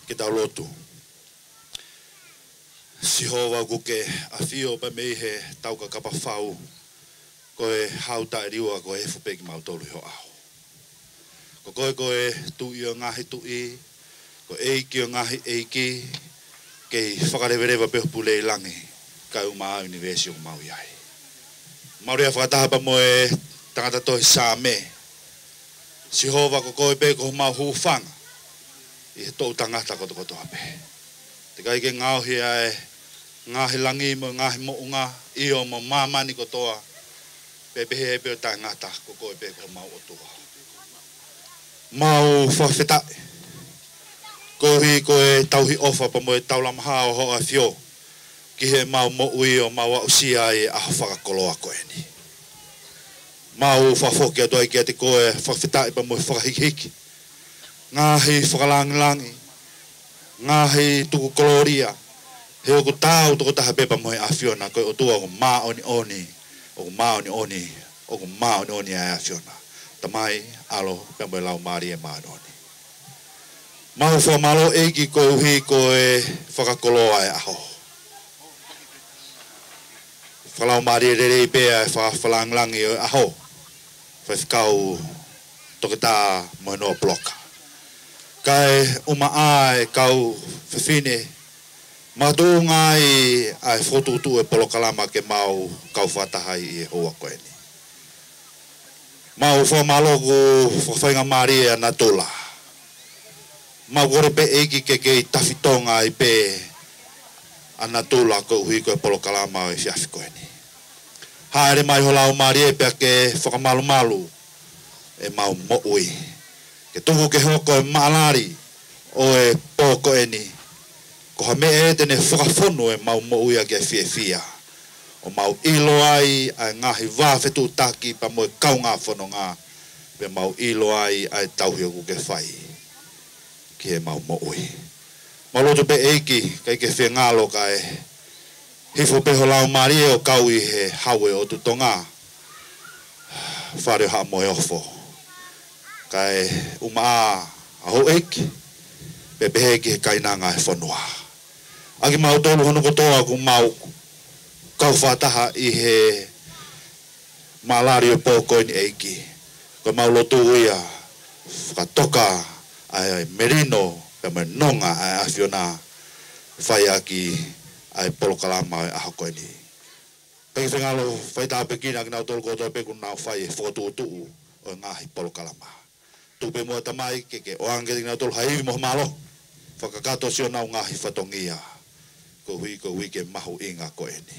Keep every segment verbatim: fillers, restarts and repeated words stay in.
Ke tau lotu. Sihova, ʻoku ke ʻafio pē mei he taukakapa fau, ko e hau taʻeliua, ko e efu pē kimautolu ʻi ho ʻao. Ko koe ko e Tuʻi ʻo e ngaahi tuʻi, ko e ʻEiki ʻo e ngaahi ʻeiki, kei fakaleveleva pē ho pule ʻi langi, kae ʻumaʻā ʻa e ʻunivēsi ʻoku mau ʻi ai. Mālō ia fakataha pea mo e tangata tohi Saame. Sihova, ko koe pē ko homau hūfanga ʻi he toʻutangata kotokotoa pē. Teʻeki ai ke ngaohi ʻa e ngaahi langi mo e ngaahi moʻunga, ʻio mo māmani kotoa, pea pehē pē ʻo taʻengata, ko koe pē ko homau ʻOtua. Mau fakafetaʻi koeʻuhi ko e tauhi ʻofa pea mo e taulamahā ʻo hoʻo ʻAfio ki heʻemau moʻui ʻo mau aʻusia ai e ʻaho fakakoloa ko eni. Mau fakafoki atu ai kiate koe e fakafetaʻi pea mo e fakahikihiki, ngaahi fakalāngilangi, ngaahi tuku kolōlia, he ʻoku taau tokotaha pē pea mo e ʻAfiona, ko e ʻOtua ʻoku māʻoniʻoni, ʻoku māʻoniʻoni, ʻoku māʻoniʻoni ʻa e ʻAfiona. Tamai, ʻAlo, pea mo e Laumālie Māʻoniʻoni. Mau fakamālō ʻEiki koeʻuhi ko e fakakoloa e ʻaho. Fakalaumālie lelei pē ʻa e fakafakalāngilangi ʻo e ʻaho, Faifekau Toketā Mohenoa Puloka. Kae ʻumaʻā e kau fefine, makatuʻunga ai ʻa e fokotuʻutuʻu e polokalama ke mau kau fakataha ai ʻi he houa ko eni. Mau fakamālō ʻoku fakafaingamālie ʻa natula. Mau kole pē ʻEiki ke kei tafitonga ai pē ʻa natula koeʻuhi ko e polokalama ʻo e efiafi ko eni. Hāʻele mai ho Laumālie pea ke fakamalumalu ʻemau moʻui. Ke tuku ke hoko e maʻalali ʻo e pō ko eni ko ha meʻa ē te ne fakafonu ʻemau moʻui ʻaki e fiefia, ʻo mau ʻilo ai ʻa e ngaahi vā fetuʻutaki pea mo e kaungā fononga, pea mau ʻilo ai ʻa e tauhi ʻoku ke fai ki heʻemau moʻui. Mau lotu pē ʻEiki, ʻikai ke fie ngalo kae hifo pē ho Laumālie ʻo kau ʻi he Hau ʻo e ʻOtu Tonga, Fale ʻo Haʻa Moheofo, kae ʻumaʻā ʻa houʻeiki, pea pehē ki he kainanga e fonua. ʻA kimautolu hono kotoa ʻoku mau kau fakataha ʻi he maʻalali ʻo e pō ko eni ʻEiki, ko ʻemau lotu ia, fakatoka ʻa e melino pea mo e nonga ʻa e ʻAfiona, fai ʻaki ʻa e polokalama ʻo e ʻaho ko eni. ʻIkai ke fie ngalo, fai tāpuekina ʻa kinautolu kotoa pē ʻoku nau fai e fokotuʻutuʻu ʻo e ngaahi polokalama. Tuku pē muʻa Tamai ke ke ʻoange kiate kinautolu ha ivi mo ha mālohi, fakakakato siʻonau ngaahi fatongia koeʻuhi ko e uike mahuʻinga ko eni.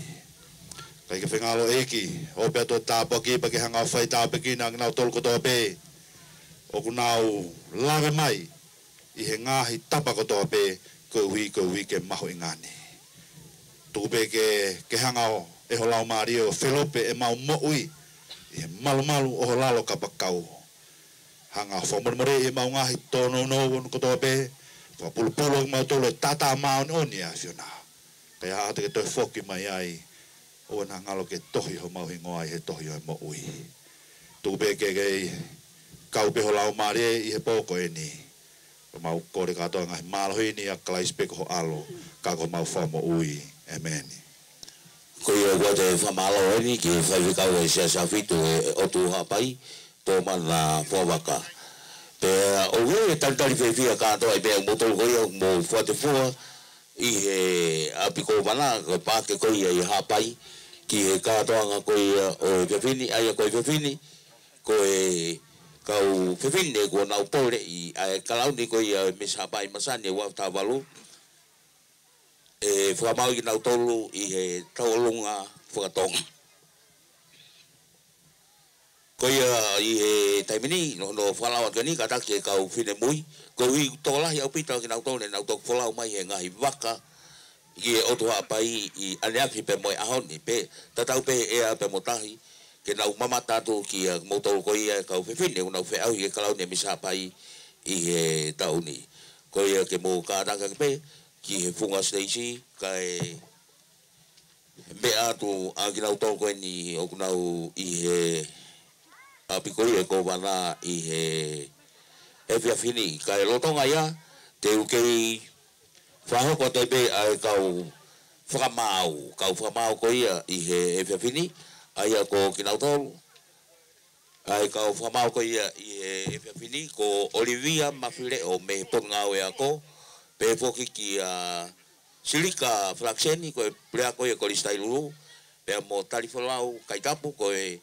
ʻIkai ke fie ngalo ʻEiki, ʻoua pē ʻa e tāpuaki pea ke hanga ʻo fai tāpuekina ʻa kinautolu kotoa pē ʻoku nau lave mai ʻi he ngaahi tapa kotoa pē koeʻuhi ko e uike mahuʻinga ni. Tuku pē ke, ke hanga ʻo, ʻe ho Laumālie ʻo felope ʻemau moʻui ʻi he malumalu ʻo ho lalo kapakau. Hanga ʻo fakamolemoleʻi ʻemau ngaahi tōnounou kotoa pē, fakapulupulu ʻa kimautolu ʻi he taʻataʻa māʻoniʻoni ʻa e ʻAfiona. Kae ʻaho te ke toe foki mai ai, ʻoua naʻa ngalo ke tohi homau hingoa ʻi he tohi ʻo e moʻui. Tuku pē ke, ke kau pē ho Laumālie ʻi he pō ko eni. Pea mau kole kātoa e ngaahi mālohi ni ʻia Kalaisi pē ko ho ʻAlo, ka ko homau Fakamoʻui. ʻĒmeni. Ko ia ʻoku ʻoatu e fakamālō eni ki he faifekau ʻo e Siasi Afitu ʻo e ʻOtu Haʻapai, Tōmana Fuavaka. Pea ʻoku ou talitali fiefia kātoa ʻi he meʻa ʻoku mou tolu ko ia ʻoku mou fuatefua ʻi he ʻapi kōvana, ko e paʻake ko ia ʻi Haʻapai, ki he kātoanga ko ia ʻo e efiafi ni, ʻa ia ko e efiafi ni, ko e kau fefine kuo nau poleʻi ʻa e kalauni ko ia ʻo e Misi Haʻapai masani ʻe ua afe taha valu, ʻe fakamaau kinautolu ʻi he tauʻolunga fakatonga. Ko ia ʻi he taimi ni, hono fakalau atu ko eni, kātaki e kau finemui, koeʻuhi ʻoku tokolahi ʻaupito ʻa kinautolu ne nau toki folau mai he ngaahi vaka ki he ʻOtu Haʻapai ʻi ʻaneafi pea mo e ʻaho ni, pea tatau pē ʻea pea mo tahi, ke nau mamata atu kiate kimoutolu ko ia e kau fefine ʻoku nau feʻauhi e kalauni ʻa e Misi Haʻapai ʻi he taʻu ni. Ko ia ke mou kātaki pē ki he funga siteisi, kae meʻa atu ʻa kinautolu ko eni ʻoku nau ʻi he ʻapi ko ia ʻo e kōvana ʻi he efiafi ni. Kae lolotonga ia, te u kei Fakahoko atu pē ʻa e kau fakamaau, kau fakamaau ko ia ʻi he efiafi ni, ʻa ia ko kinautolu ʻa e kau fakamaau ko ia ʻi he efiafi ni, ko Olivia Mafileʻo mei he Potungāue Ako, pehē foki kia Silika Falakiseni, ko e puleako ia ko Lisitai Lulu, pea mo Talifolau Kaitapu, ko e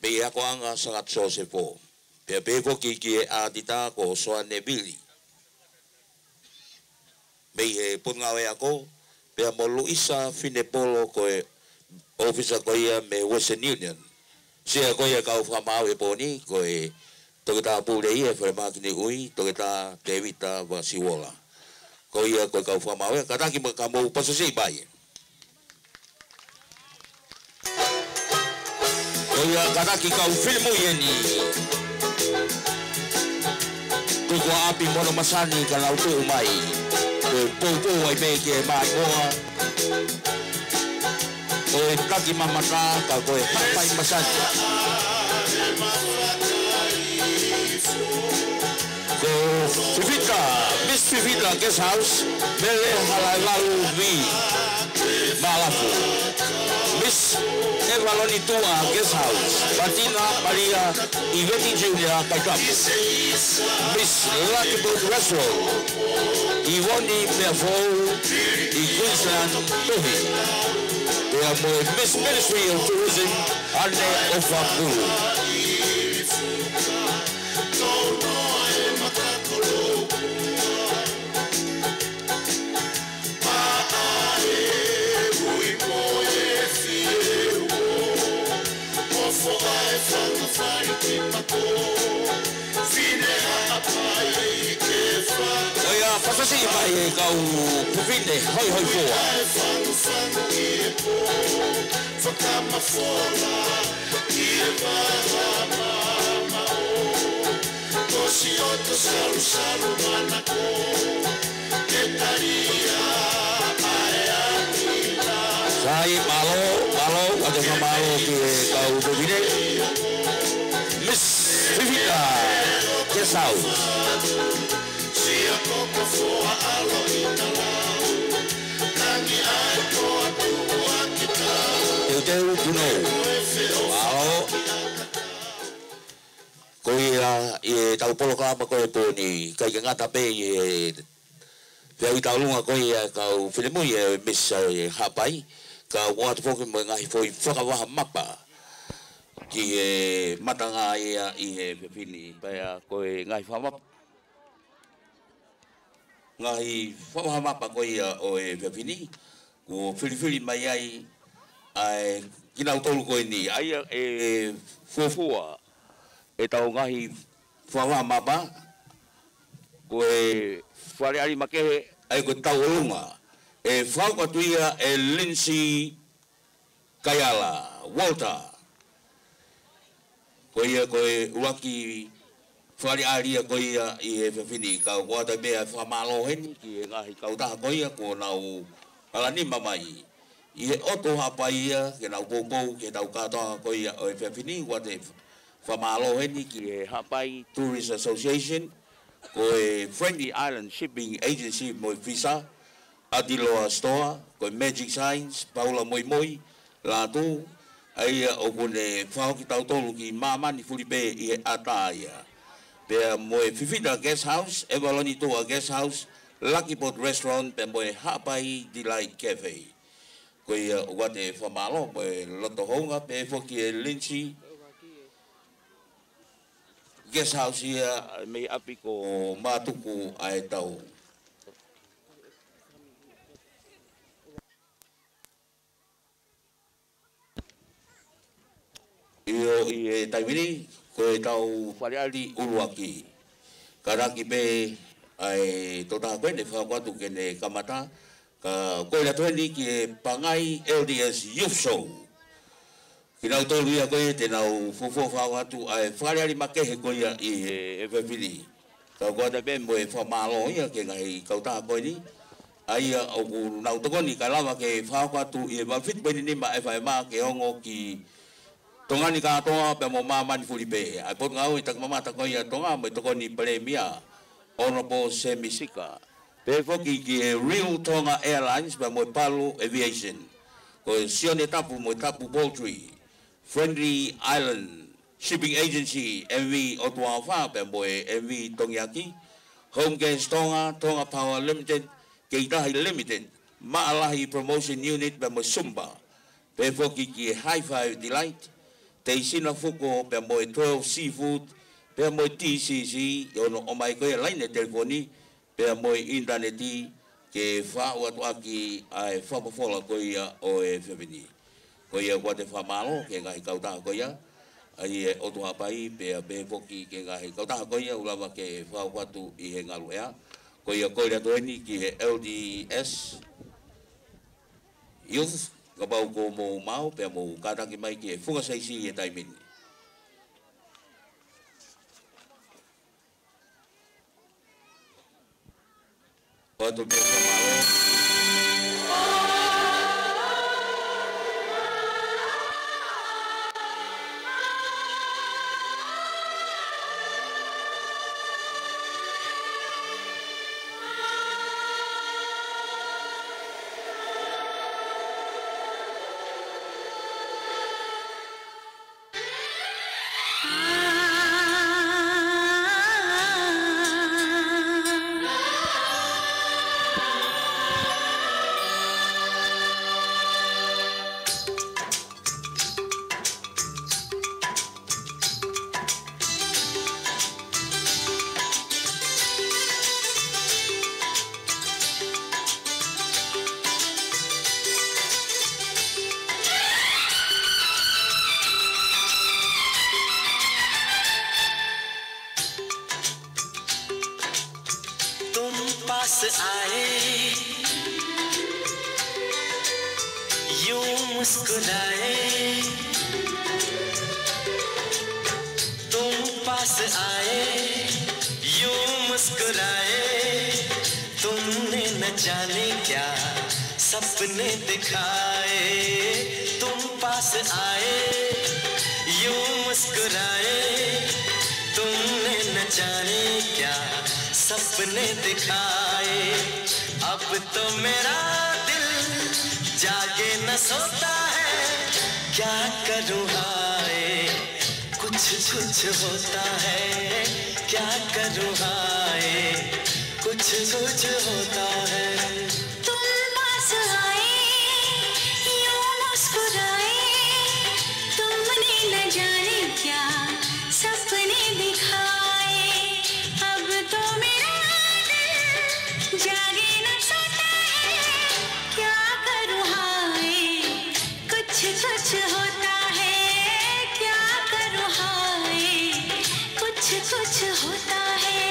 mei he akoʻanga Sagato Sosefo. Pea pehē foki ki he ʻātita ko Soane Vili mei he Potungāue Ako, pea mo Luisa Finepolo, ko e ʻōfisa ko ia mei he Western Union. Sea ko ia kau fakamaau he pō ni, ko e Toketā Pule ia he Falemahaki Niʻihi, Toketā Tēvita Vasiuola. Ko ia ko e kau fakamaau ia, kātaki mo ka mou pasasiʻi mai. Ko ia kātaki kau finemui eni. Tuku ʻa ʻapi mo hono masani ka nau tuʻu mai. Ko e poupou ai pē ke maimoa. Ko e taki mamata ka ko e hapai masani. Ko Fifita, Miss Fifita Guest House, Mele Halaevalu Vī Malafu. Miss Evaloni Tua Guest House, Patina Malia ʻIveti Junior Kaitapu. Miss Lucky Boat Restaurant, Ivoni Meafou ʻi Queensland Tohi. Pea mo e Miss Ministry of Tourism, ʻAne ʻOfa Pulu. ʻO ia, pasasiʻi mai e kau fefine hoihoifua. Fakamafola ki he maama. Tosi ʻoto salusalu manako. Ke talia ʻa e ʻāpila. Sai, mālō, mālō, ʻoatu e fakamālō ki he kau fefine. Miss Fifita Guest House. Sia ko ka foa alo i ka lau. Tangi ai ko a tuku a ki ka. Teuteu Punou. Mālō. Ko ia ʻi heʻetau polokalama ko e pō ni, ʻikai ke ngata pē ʻi he feʻauhi tauʻolunga ko ia kau finemui ʻe Miss Haʻapai, ka ʻoatu foki mo e ngaahi foʻi fakavaha mapa ki he matangā ia ʻi he efiafi ni, pea ko e ngaahi fakavaha ngaahi fakavaha mapa ko ia ʻo e efiafi ni, kuo filifili mai ai ʻa e kinautolu ko eni, ʻa ia ʻe fuofua ʻetau ngaahi fakavaha mapa, ko e Fale ʻAli Makehe, ʻa ia ko e tauʻolunga, ʻe fakahoko atu ia ʻe Lindsay Kaiala, Walter. Ko ia ko e ʻuluaki fale ʻalia ko ia ʻi he efiafi ni, ka ʻoku ʻoatu pē ʻa e fakamālō heni ki he ngaahi kautaha ko ia kuo nau ala nima mai ʻi he ʻotu Haʻapai ia, ke nau poupou ki heʻetau kātoanga ko ia ʻo e efiafi ni, ʻoatu e fakamālō heni ki he Haʻapai Tourist Association, ko e Friendly Island Shipping Agency mo e Visa, ʻAtiloa Store, ko e Magic Signs, Paula Moimoi, Lātū, ʻa ia ʻoku ne fakahoko kitautolu ki māmani fulipē ʻi he ʻatā ia. Pea mo e Fifita Guest House, Evaloni Tua Guest House, Lucky Boat Restaurant, pea mo e Haʻapai Delight Cafe. Ko ia ʻoatu e fakamālō mo e loto houngaʻia pē foki ʻe Lindsay Guest House ia mei ʻapi ko Mātuku ʻa e tau. ʻIo, ʻi he taimi ni, ko ʻetau fale ʻalia ʻuluaki. Kātaki pē ʻa e tokotaha ko eni ʻe fakahoko atu ke ne kamata, ka ko e ʻoatu heni ki he Pangai L D S Youth Show. Kinautolu ia ko ē te nau fuofua fakahoko atu ʻa e fale ʻalia makehe ko ia ʻi he efiafi ni. Ka ʻoku ʻoatu pē mo e fakamālō ia ki he ngaahi kautaha ko eni, ʻa ia ʻoku nau tokoni kae lava ke fakahoko atu ʻi he valu fitu poini nima F M ke ongo ki Tonga ni kātoa pea mo māmani fulipē. ʻA e Potungāue Takimamata ko ia ʻa Tonga mo e Tokoni Palēmia, Honourable Semi Sika. Pehē foki ki he Real Tonga Airlines pea mo e Palu Aviation. Ko e Sione Tapu mo e Tapu Poultry, Friendly Island Shipping Agency, M V ʻOtua Fā pea mo e M V Tongiaki, Home Gas Tonga, Tonga Power Limited, Keitahi Limited, Maʻalahi Promotion Unit pea mo e Sumba. Pehē foki ki he High Five Delight, Teisina Fuko pea mo e Twelve Seafood, pea mo e T C C, ʻi hono ʻomai ko ia e laine telefoni, pea mo e ʻinitaneti ke faʻu atu ʻaki ʻa e fakafola ko ia ʻo e efiafi ni. Ko ia ʻoku ʻoatu e fakamālō ki he ngaahi kautaha ko ia, ʻa ia ʻOtu Haʻapai, pea pehē foki ki he ngaahi kautaha ko ia ʻoku lava ke fakahoko atu ʻi he ngaluʻea. Ko ia kole atu eni ki he L D S Youth, kapau ʻoku mou maau, pea mou kātaki mai ki he funga saisi ʻi he taimi ni. ʻOatu pē fakamālō. तुम पास आए, यूं मुस्कुराए, तुम पास आए, यूं मुस्कुराए, तुमने न जाने क्या सपने दिखाए। तुम पास आए, यूं मुस्कुराए, तुमने न जाने क्या सपने दिखाए। अब तो मेरा दिल जागे न सोता है, क्या करूँ हाय, कुछ कुछ होता है, क्या करूँ हाय, कुछ कुछ होता है। तुम पास आए, यूं मुस्कुराए, तुमने न जाने क्या सपने दिखाए। अब तो मेरा दिल जागे न सोता है, क्या करूँ हाय, कुछ कुछ होता है, क्या करूँ हाय, कुछ कुछ होता है।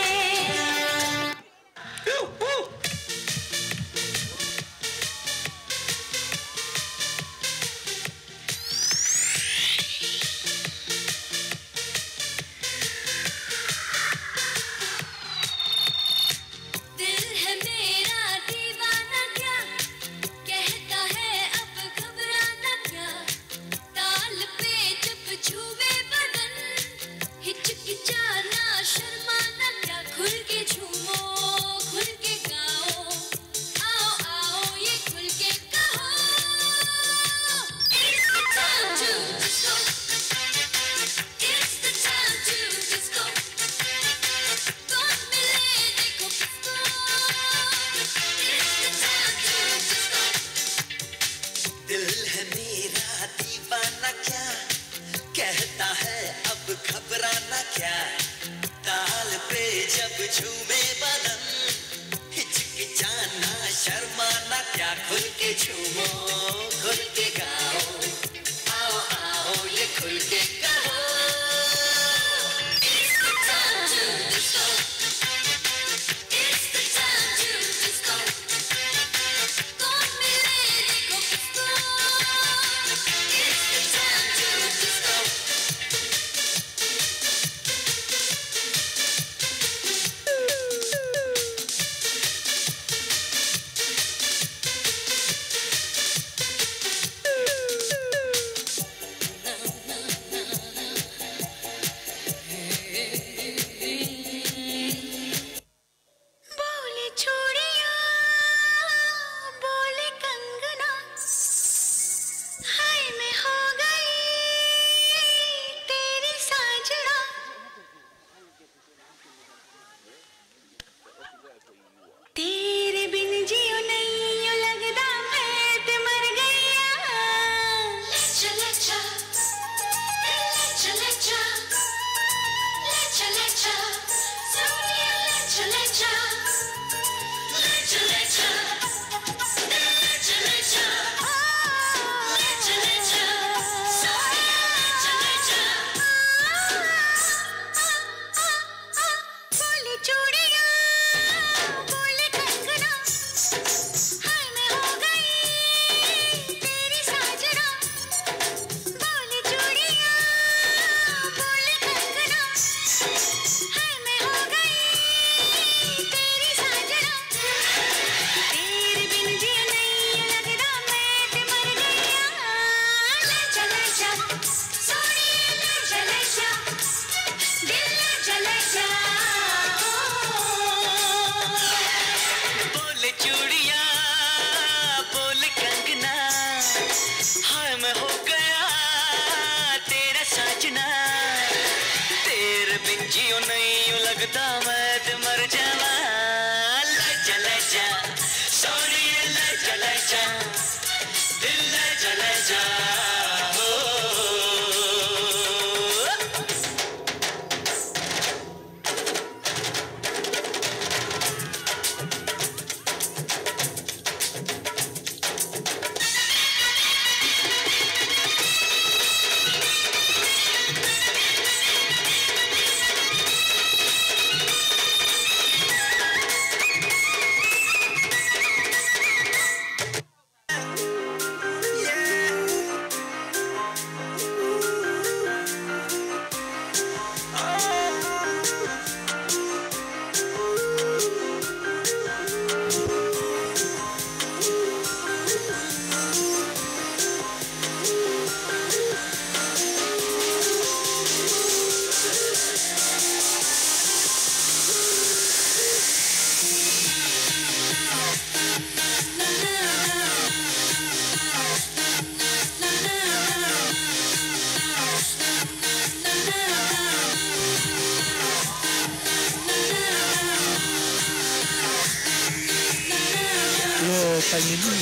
Taimi ni ʻo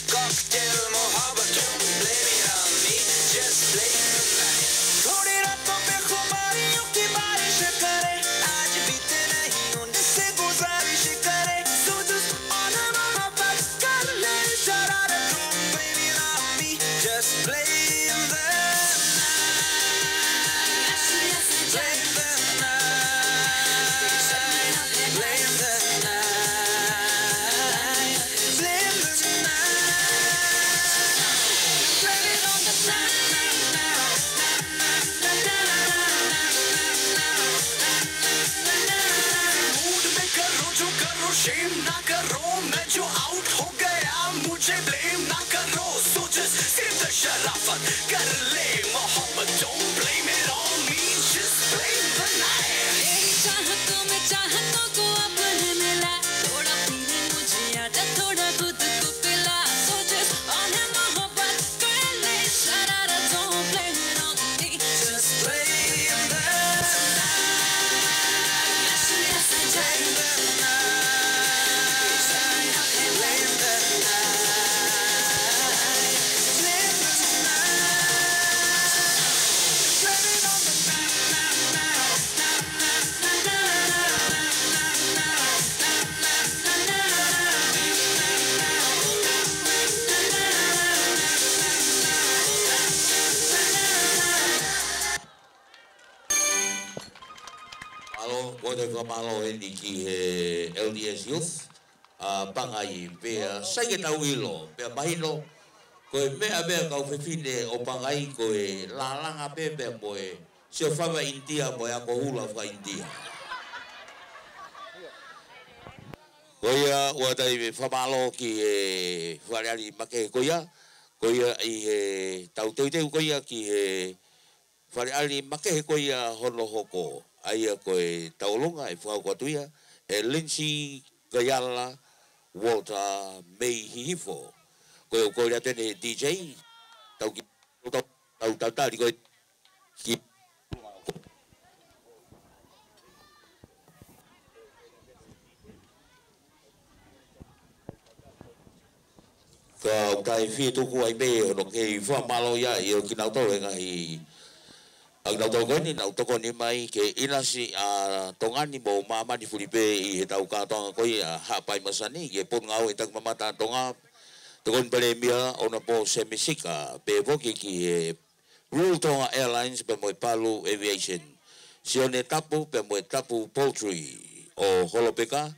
Cocktail Mojito, don't blame it on me, just blame the night. थोड़ी रातों पे खुमारियों की बारिश करे, आज भी तेरे ही होने से गुजारिश करे, सोच और मोहब्बत कर ले शरारत, don't blame it on me, just blame the night. Blame the night. Blame the night. Blame the night. Blame it on the night. Mood में करो जो करो, शेम ना करो, मैं जो आउट हो गया, मुझे ब्लेम ना करो। So just save the शराफत, कर ले मोहब्बत, don't blame it on me, just blame the night. तेरी चाहतों में चाहतों को अब है मिला, थोड़ा पीने मुझे आजा, थोड़ा खुद को पिला। So just और है मोहब्बत, कर ले शरारत, don't blame it on me, just blame the night. Blame the night. Blame the night. Blame the night. Blame it on the night. Mālō, ko e fakamālō eni ki he L D S Youth ʻa Pangai, pea sai ke tau ʻilo, pea mahino, ko e meʻa pē ʻa e kau fefine ʻo Pangai, ko e lālanga pē pea mo e siofi faiva ʻInitia mo e ako hula faka-ʻInitia. Ko ia, ʻoku tau fakamālō ki he faleʻali makehe ko ia, ko ia ʻi heʻetau teuteu ko ia ki he faleʻali makehe ko ia hono hoko, ʻa ia ko e tauʻolunga ʻe fakahoko atu ia ʻe Lindsay Kaiala Walter mei Hihifo. Ko ia ʻoku kole atu eni D J, tau ki, tau, tau tali ko e ki. Ka ʻoku tau fie tuku ai pē hono kei fakamālō ia ʻi he kinautolu he ngaahi, ʻa kinautolu ko eni naʻa nau tokoni mai ki he ʻinasi ʻa Tonga ni mo māmani fulipē ʻi heʻetau kātoanga ko ia Haʻapai Masani, ki he Potungāue Takimamata ʻa Tonga, Tokoni Palēmia, ʻOnapō Sēmisi Sika, pea foki ki he Royal Tonga Airlines pea mo e Palu Aviation. Sione Tapu pea mo e Tapu Poultry ʻo Holopeka.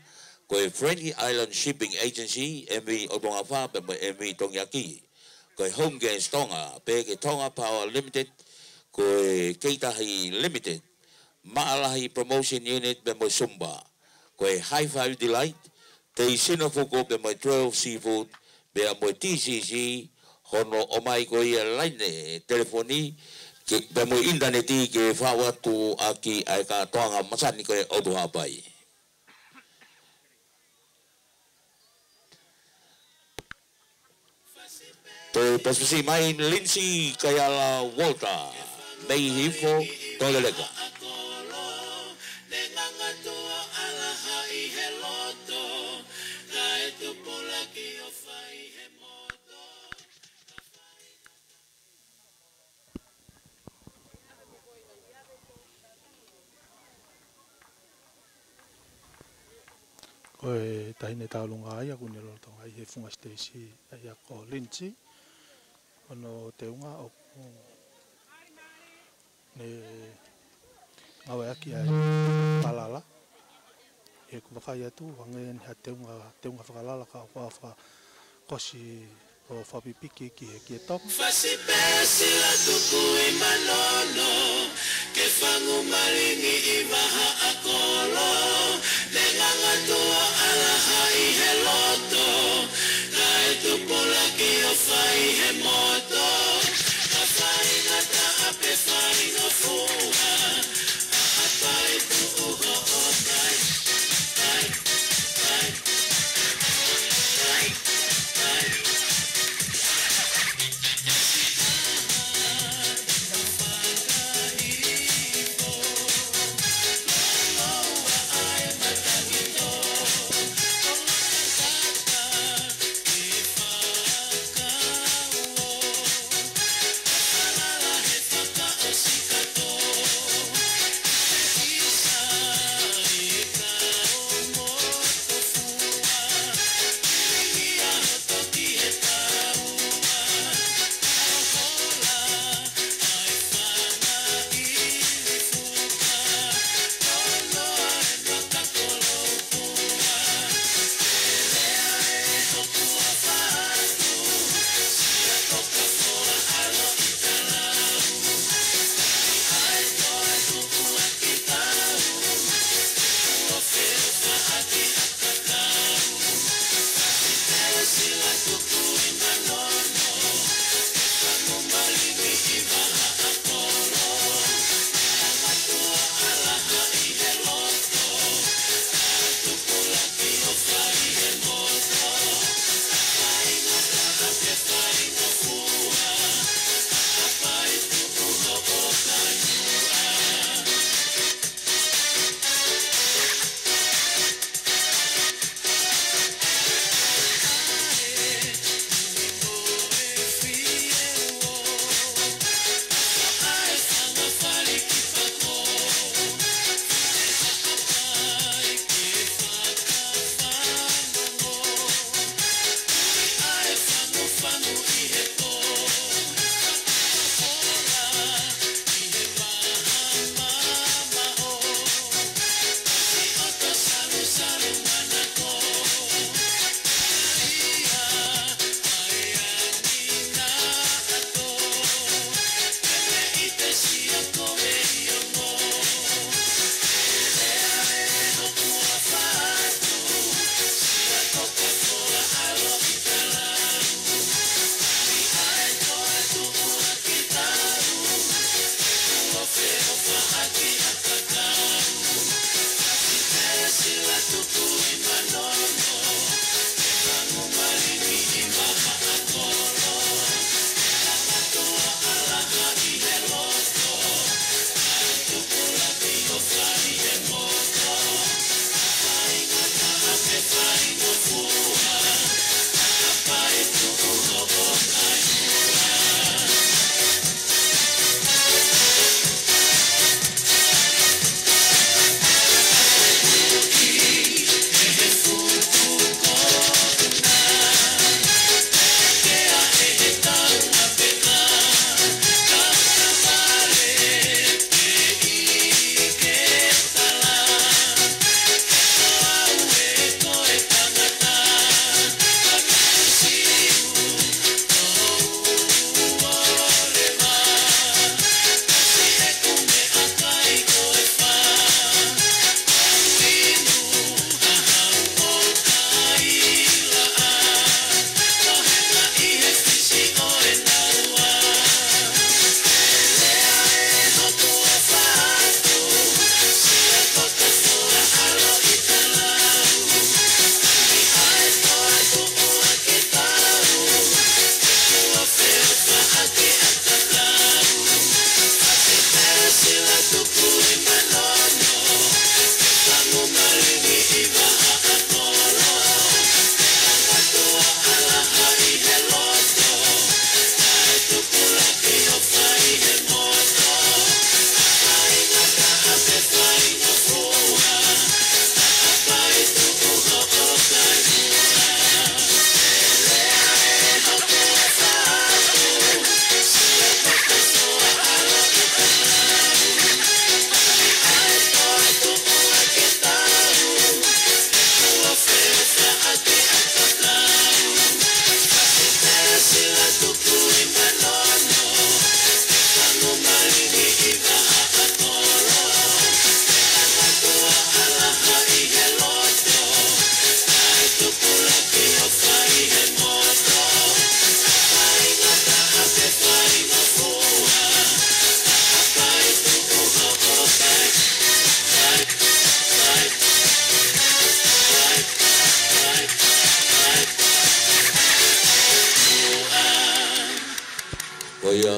Ko e Frankie Island Shipping Agency, M V ʻOtongafa pea mo e M V Tongiaki. Ko e Home Gas Tonga, pea ki he Tonga Power Limited, ko e Keitahi Limited, Maʻalahi Promotion Unit pea mo e Sumba. Ko e High Five Delight, Tei Sinafuko pea mo e Twelve Seafood, pea mo e T C C, hono ʻomai ko ia laine telefoni, ke, pea mo e ʻinitaneti ke fakafeʻiloaki ʻa e kātoanga masani ko e ʻOtu Haʻapai. Toe pasipasi mai Lindsay Kaiala Walter mei Hihifo, Toleleka. Ko e taʻahine tauʻolunga ia ʻoku ne lolotonga ʻi he funga siteisi, ʻa ia ko Lindsay, hono teunga ʻoku ne ngāueʻaki ai e falala. ʻOku vakai atu, hangē ni ha teunga, teunga fakalala ka ʻoku fakakosi ʻo fakapipiki ki he, ki he toko. Fasi pē sila tuku ʻi Manono, ke fangu malingi ʻi Vahaʻakolo, ne nganga tuʻa ʻalaha ʻi he loto, kae tupulaki ʻo fai he moto, ka fai ngata ʻa pe fai ngofua, ʻa ʻapai tuʻu hoʻo kai, kai, kai.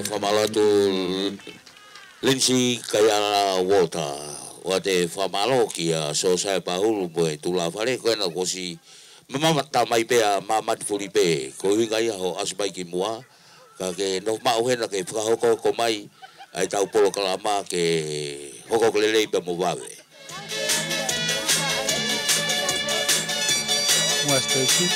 Fakamālō atu Lindsay Kaiala Walter. ʻOatu e fakamālō kia Sōsai Pahulu mo e Tulafale, ko ena kuo ʻosi mamata mai pē ʻa Māmani Fulipē, ko e ʻuhinga ia hoʻo ʻasi mai ki muʻa, ka ke nofo maʻu hena ke fakahoko mai ʻa e tau polokalama ke hoko ʻo lelei pea mo vave. Muʻa Stacy.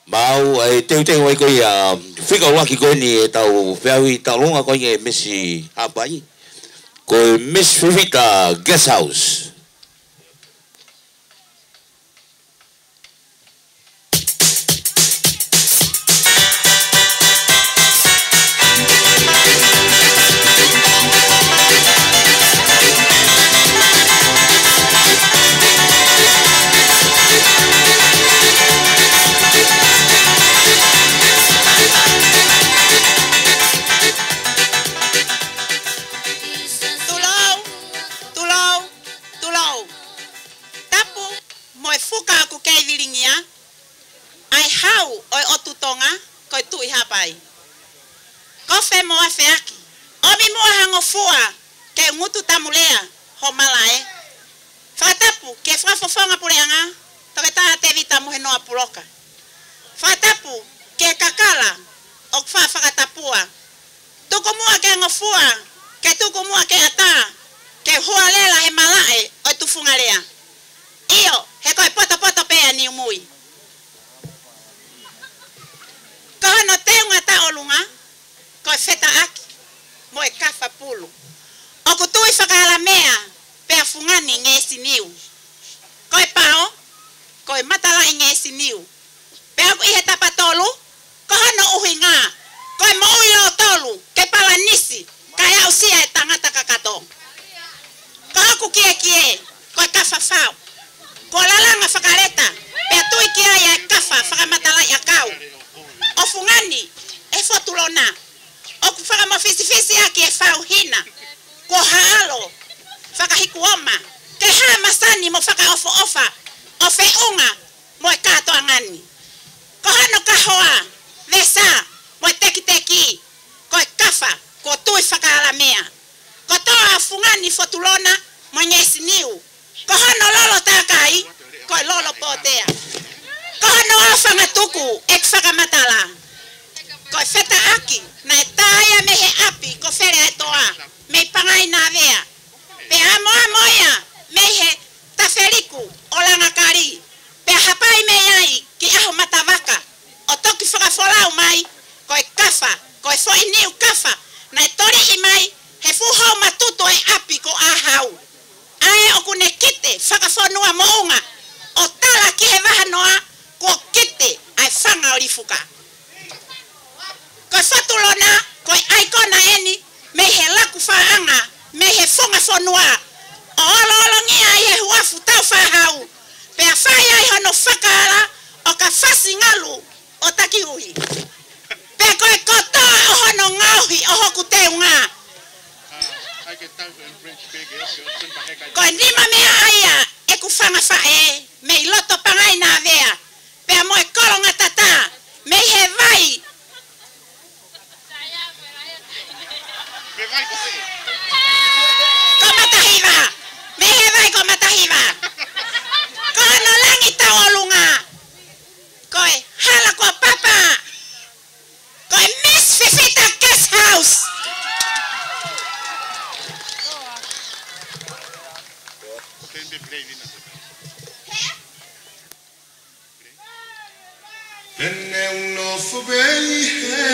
Maʻu ʻa e teuteu ai ko ia, fika ʻuluaki ko eni ʻetau feʻauhi tauʻolunga ko ia ʻa e Misi Haʻapai. Ko e Miss Fifita Guest House. Tulou, tulou, tulou. Tapu mo e fuka ʻoku kei vilingia, ʻa e hau ʻo e ʻotu Tonga, ko e Tuʻi Haʻapai. Kofe mo afeʻaki, ʻomi muʻa ha ngofua ke u ngutu tamulea ho malaʻe. Fakatapu ki he Fakafofonga Puleʻanga, Toketā Tēvita Mohenoa Puloka. Fakatapu ki he kakala ʻoku faʻa fakatapua. Tuku muʻa ke ngofua, ke tuku muʻa ke ʻatā, ke hualela he malaʻe ʻo e tufunga lea. ʻIo, he ko e potopoto pē ʻa Niumui. Ko hono teunga tauʻolunga, ko e fetaʻaki mo e kafa pulu. ʻOku Tuʻi Fakaʻalamea pea fungani Ngeʻesi Niu. Ko e pao, ko e matalaʻi Ngeʻesi Niu. Pea ʻoku ʻi he tapa tolu, ko hono ʻuhinga, ko e moʻui lōtolu, ke palanisi, kae aʻusia e tangata kakato. Ko hoku kiekie, ko e kafa fau. Kuo lalanga fakaleta, pea tui ki ai ʻa e kafa fakamatalaʻiʻakau. ʻO fungani, ʻe Fotulona. ʻOku fakamofisifisiʻaki e fau hina. Kuo haʻalo, fakahikuoma, ke hā masani mo fakaʻofoʻofa, ʻo feʻunga, mo e kātoanga ni. Ko hono kahoa, vesa, mo e tekiteki, ko e kafa, ko Tuʻi Fakaʻalamea. Ko toa fungani Fotulona, mo Ngeʻesi Niu. Ko hono lolo takai, ko e lolo pōtea. Ko hono ʻao fangatuku, ʻeku fakamatala. Ko e fetaʻaki, naʻe tā ia mei he ʻapi, ko Fele ʻa e Toa, mei Pangai Navea. Pea ʻamoʻamo ia, mei he tafeliku ʻo Langakali. Pea hapai mei ai ki ʻAho Matavaka, ʻo toki fakafolau mai, ko e kafa, ko e foʻi niu kafa, naʻe toliʻi mai, he fuʻu hou matutu ʻo e ʻapi ko ʻAhau. ʻA ē ʻoku ne kite, fakafonua moʻunga, ʻo tala ki he vahanoa, kuo kite, ʻa e fanga ʻo Lifuka. Ko Fotulona, ko e ʻaikona eni, mei he laku faʻanga, mei he funga fonua. ʻO oloolongia ʻi he huafu tau fāhau. Pea fai ai hono fakaala, ʻo ka fasi ngalu, ʻo taki uhi. Pea ko e kotoa ʻo hono ngaohi, ʻo hoku teunga. Ko e nima meʻa ʻa ia, ʻeku fanga faʻē, mei loto Pangai Navea. Pea mo e kolonga tatā, mei he vai, Ko Matahiva. Mei he vai ko Matahiva. Ko hono langi tauʻolunga ko e hala ko Papa. Ko e Miss Fifita Guest House. Ene uno fubei he.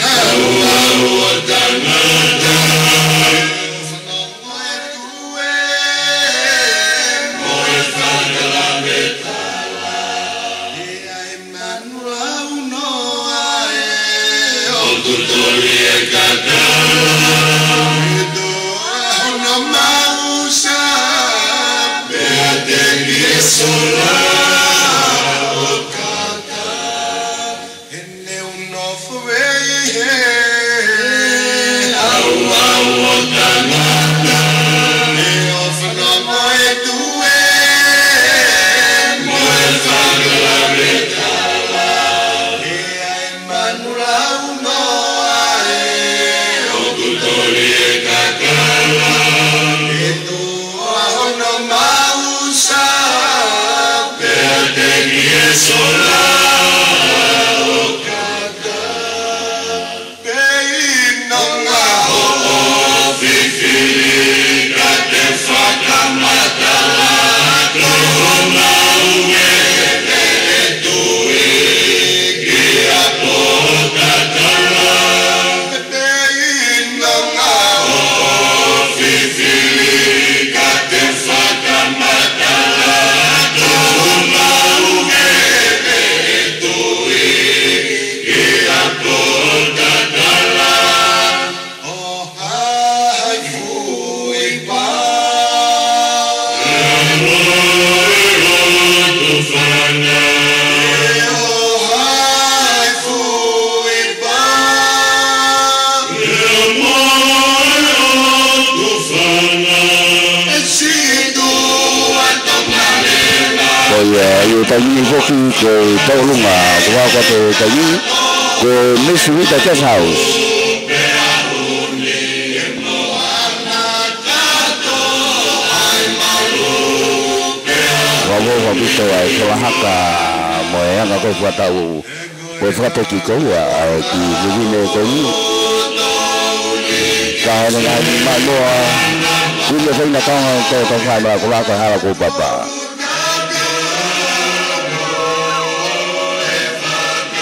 Au, au, o tangata. Mo e fakalaveta. Manulaunoa e. ʻOku toli e kakala. Ito a hono mausa. Pea teki e sola ʻo kata. Ene uno fuvei he. Au, au, o tangata. E o fana mo e tue. Mo e fakalaveta. Manulaunoa e. ʻOku toli e kakala. Ito a hono mausa. Pea teki e sola ʻo kata. Pea ʻi nonga hoʻo fifili ka te fakamatala. Ko hono ue e tui. Kia Pōtatala. Pea ʻi nonga hoʻo fifili ka te fakamatala. Ko hono ue e tui. Kia Pōtatala. ʻO hai fuʻu ipa. ʻE mo e lotu fana. ʻO hai fuʻu ipa. ʻE mo e lotu fana. ʻE situ a tonga lena. Ko ia, ʻi he taimi ni foki ko e tauʻolunga, ko e vaoka te taimi, ko e Miss Fifita Guest House. Vavo vapito ai ko la haka mo e anga ko e fakatau ko e fakateki ko ia ai ki vivine ko ni. Ka hene ngai ma noa. Kulia fai na kanga to to fai ma la ko la ko hala ko Papa.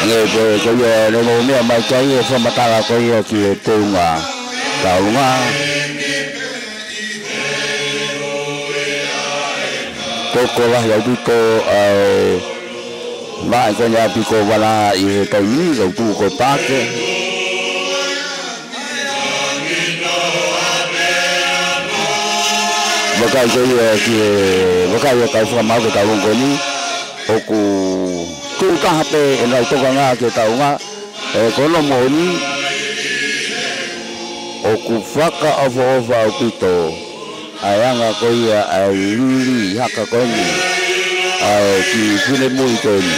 Ange ko ko ia ne mo mea mai kai e fakamatala ko ia ki he teunga. Taunga. Tokolahi ʻaupito ʻa e maʻi ko eni ʻa Piko Vana ʻi he taimi ni, kau tuku ko e pake. Vakai ko ia ki he, vakai ʻa e kau fakamaau ke tau longo ni, ʻoku tuʻu taha pē ʻenau tokanga ki he taunga, ʻe ko hono moʻoni, ʻoku fakaʻofoʻofa ʻaupito ʻa e anga ko ia ʻa e lili haka ko eni, ʻa e kiʻi finemui ko eni.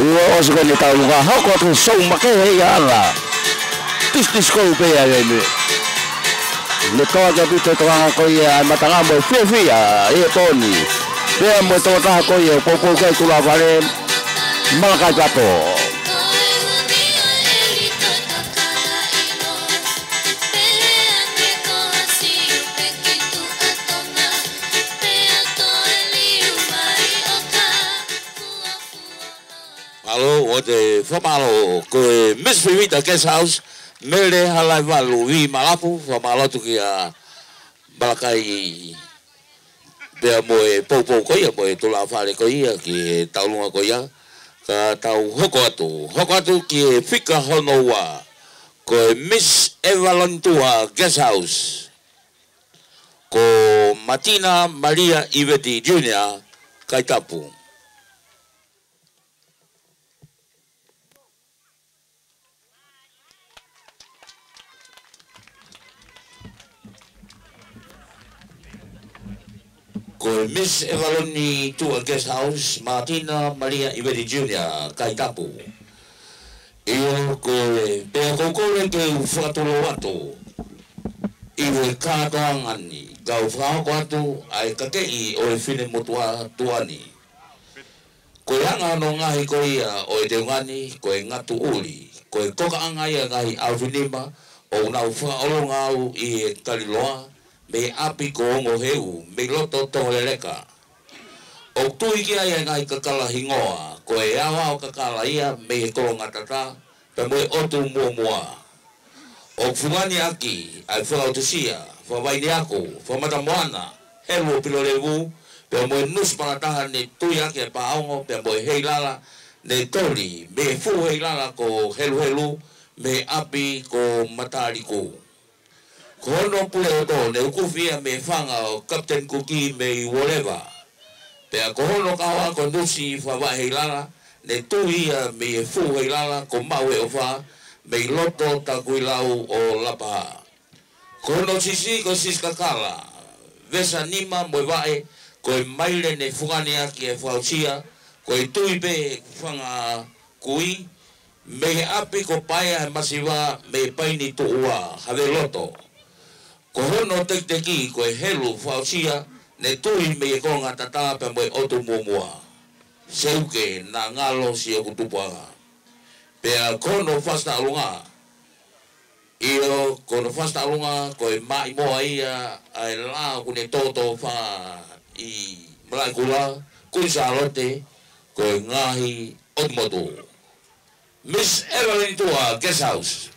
ʻOsi ko eni ʻetau ngaahi hoko atu he sou makehe ia ʻa e ala. Tisi tisi kou pē ia ʻa e mei. Ne toa ke pito e toanga ko ia ʻa e matanga mo e fiefia ʻi he pō ni. Pea mo e tokotaha ko ia ʻoku poupou ki ai Tulafale, Malakai Pato. Mālō, ʻoatu e fakamālō, ko e Miss Vivita Guest House, Mele Halaivalu Vimalapu, fakamālō atu kia Malakai pea mo e poupou ko ia, mo e Tulafale ko ia, ki he taulunga ko ia, ka tau hoko atu, hoko atu ki he fika hono ua, ko e Miss Evaloni Tua Guest House, ko Matina Malia Iveti Junior, Kaitapu. Ko e Miss Evaloni Tua Guest House, Matina Malia Iveti Junior, Kaitapu. ʻIo, ko e pea kou kole ke u fakatulou atu ʻi he kātoanga ni, kau fakahoko atu ʻa e kakeʻi ʻo e finemotuʻa tuʻa ni. Ko e anga hono ngaohi ko ia ʻo e teunga ni, ko e ngatu ʻuli, ko e kokaʻanga ia ʻo e ngaahi ʻaofinima ʻoku nau fakaʻolunga au ʻi he kaliloa, mei ʻapi ko Ongoheu, mei loto Tongoleleka. ʻOku tui ki ai ʻa e ngaahi kakala hingoa, ko e aoao kakala ia mei he Kolongatata, pea mo e ʻOtu Muʻomuʻa. ʻOku fungani ʻaki ʻa e fakaʻutusia, fakavaini ako, fakamatamoana, helu ʻo Pilolevu, pea mo e nusu palataha ne tui ʻaki ʻa e pāongo, pea mo e heilala ne toli mei he fuʻu heilala ko Heluhelu, mei ʻapi ko Mataliku. Ko hono pule ʻoto ne ukufi ia mei he fanga ʻo Captain Kuki mei Uoleva. Pea ko hono kahoa ko e nusi fakavaʻe heilala, ne tui ia mei he fuʻu heilala ko Maʻueʻofa, mei loto Takuilau ʻo Lapaha. Ko hono sisi ko e sisi kakala, vesa nima mo e vaʻe, ko e maile ne fungani ʻaki e fakaʻusia, ko e tui pē fanga kui, mei he ʻapi ko Paea he masiva, mei Paini Tuʻua, Haveloto. Ko hono tekiteki ko e helu fakaʻusia, ne tui mei he Kolongatata pea mo e ʻOtu Muʻomuʻa. Seuke naʻa ngalo siʻoku tupuʻanga. Pea ko hono fakaʻulunga. ʻIo, ko hono fakaʻulunga, ko e maʻimoa ia ʻa e laʻā ʻoku ne tōtōfā ʻi Malaʻekula, Kuini Sālote, ko e ngaahi ʻotu motu. Miss Evelyn Tua, Guest House.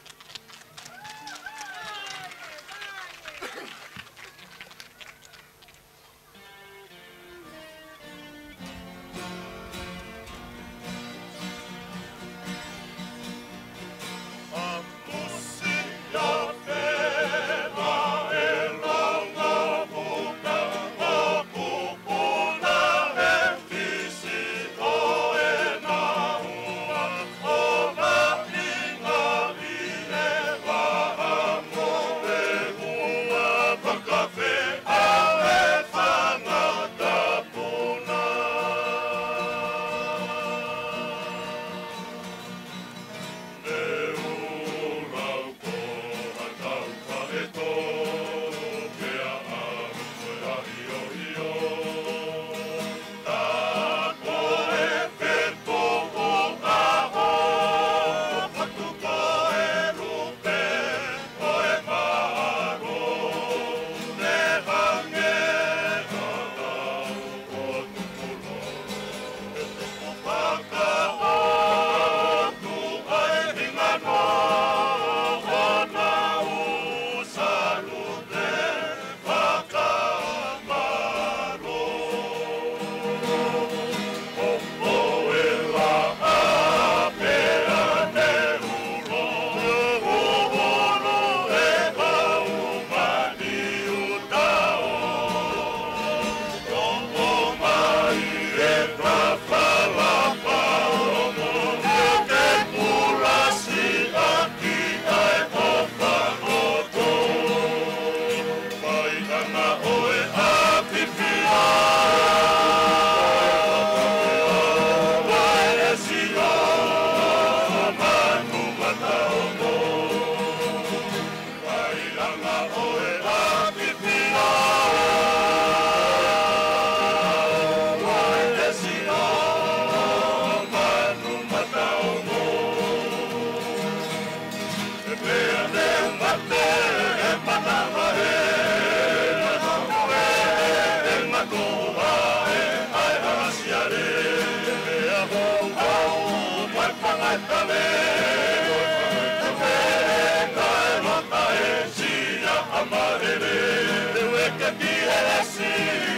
Esi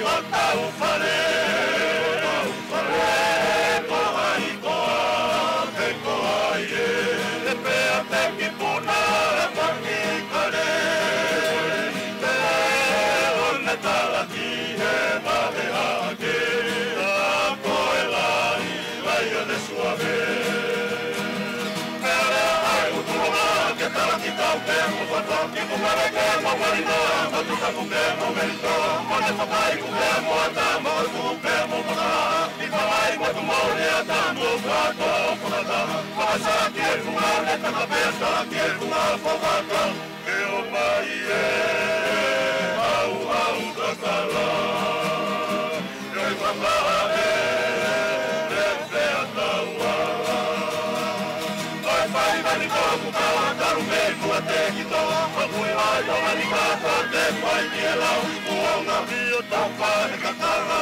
o tau fale, tau fale, ko hai koā, he ko hai ē, he pea te ki puna, he paki kale, he o ne talaki, he mahe hake, a ko e lahi, lahi a ne suave. Pea lea ai ʻo tulonga ke talaki tau ke mo fato ki mo mare ke mo marina, mo tutapu ke mo merito, mo ne fakai ku ke mo ata, mo tu ke mo maka, i fakai mo tu mo le ata, mo fato fakata, fakasa ki e funga ne taka pea sa ki e funga fo faka. Ke ʻomai ē, ʻauʻau kakala. Ke fakahaʻele, ke feʻatauʻa. Ko e fai mani ko ku kawa talu mei kua te ki toa. Ko kui ai o mani ka ko te fai ki e lau i kuonga. Mio tau fai kakala.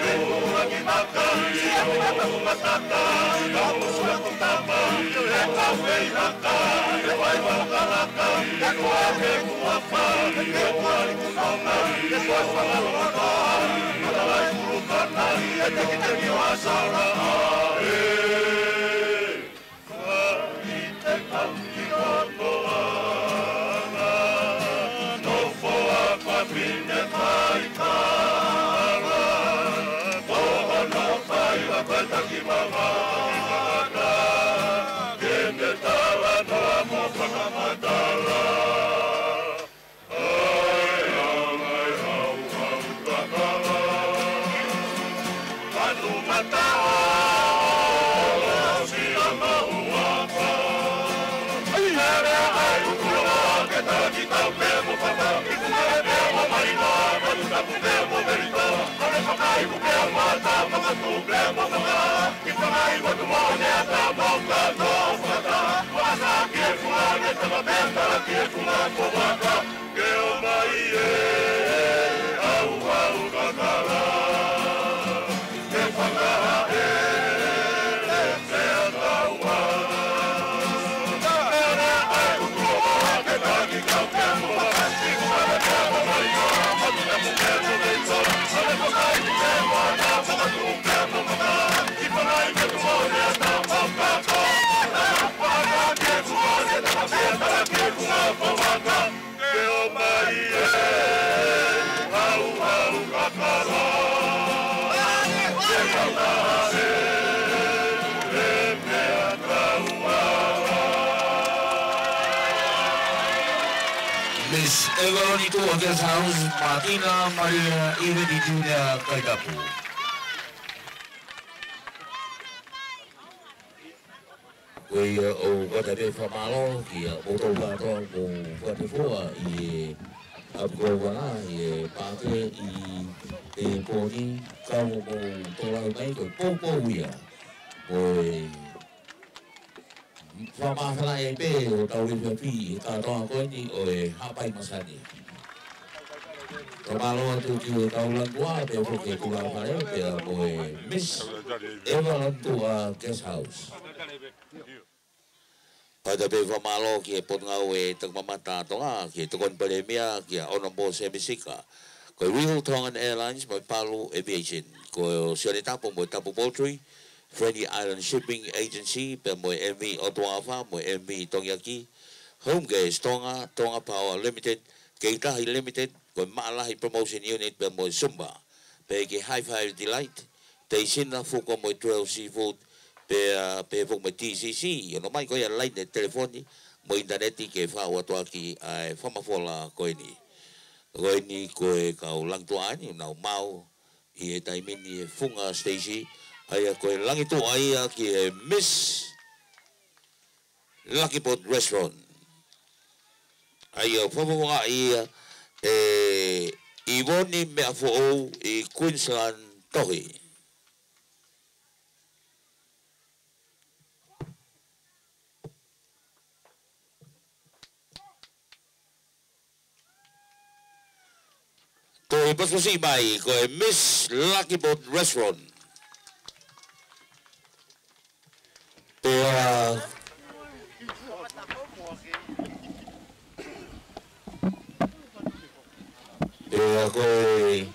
Ke kua ki maka. Sia ki maka kumatata. Kau musua kutapa. Ke kau fei haka. Ke fai wala kalaka. Ke kua ke kua. Ke ʻomai ē, ʻauʻau kakala. Ke fakahaʻele, ke feʻatauʻa. Ke ʻomai ē, ʻauʻau kakala. Ke fakahaʻele, ke feʻatauʻa. Miss Evelyn Tuʻa Guest House, Martina Maria Iveni Junior Kaitapu. Ko ia ʻoku ou fakatapu fakamālō kia kimoutolu kātoa kuo fakatefua ʻi he ʻapi koloa ʻi he pāke ʻi he pō ni, kau mo tō lau mai ko e poupou ia. Ko e fakamāfana ai pē ʻo tau lifiafi ʻi he kātoanga ko eni ʻo e Haʻapai Masani. Fakamālō atu ki he kau langi tuʻa, pea foki ki he kau fale, pea mo e Miss Evelyn Tuʻa Guest House. Fakatapu fakamālō ki he Potungāue Takimamata ʻa Tonga, ki he Tokoni Palēmia, kia Honourable Sēmisi Sika. Ko e Regal Tongan Airlines mo e Palu Aviation. Ko Sione Tapu mo e Tapu Poultry, Friendly Island Shipping Agency, pea mo e M V ʻOtuafa, mo e M V Tongiaki, Home Gas Tonga, Tonga Power Limited, Keitahi Limited, ko e Maʻalahi Promotion Unit, pea mo e Zumba, pea ki he Hi-Fi Delight, Teisina Fuka mo e Trail Seafood, pea, pea foki mo e T C C, ʻo nau ʻomai ko ia laine telefoni, mo e ʻinitaneti ke fai ʻaki ʻa e fakamafola ko eni. Ko eni ko e kau langi tuʻa eni, nau maʻu, ʻi he taimi ni he funga siteisi, ʻa ia ko e langi tuʻa ia ki he Miss Lucky Pot Restaurant. ʻA ia ʻoku fakafofongaʻi ia ʻe Ivoni Meʻafoʻou ʻi Queensland Tohi. Toe pasipasi mai, ko e Miss Lucky Pot Restaurant. Pea, Pea ko e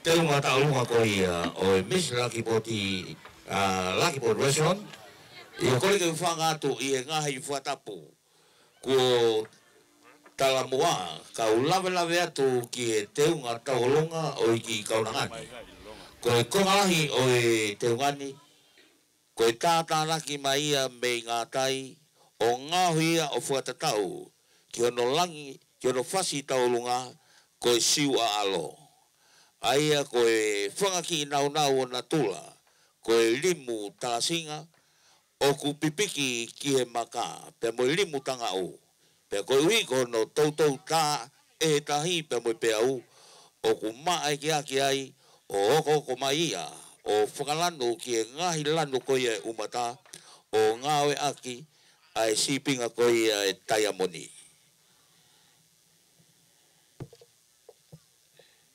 teunga tauʻolunga ko ia ʻo e Miss Lucky Pot, ʻa, Lucky Pot Restaurant, ʻio, kole ke u hūfanga atu ʻi he ngaahi fakatapu kuo talamuʻa, kau lavelaveʻi atu ki he teunga tauʻolunga ʻo e kiʻi kaunanga ni. Ko e konga lahi ʻo e teunga ni, ko e tātānaki mai ia mei Ngātai, ʻo ngaohi ia ʻo fakatatau ki hono langi, ki hono fasi tauʻolunga, ko e Siuʻaʻalo. ʻA ia ko e fanga kiʻi naunau ʻo natula, ko e limu talasinga, ʻoku pipiki ki he maka, pea mo e limu tangaʻu. Pea koeʻuhi ko hono toutou tā ʻe he tahi pea mo e peau, ʻoku maʻa ʻekeake ai ʻo hokohoko mai ia, ʻo fakalanu ki he ngaahi lanu ko ia ʻe ʻumata, ʻo ngāueʻaki ʻa e sīpinga ko ia ʻe taiamoni.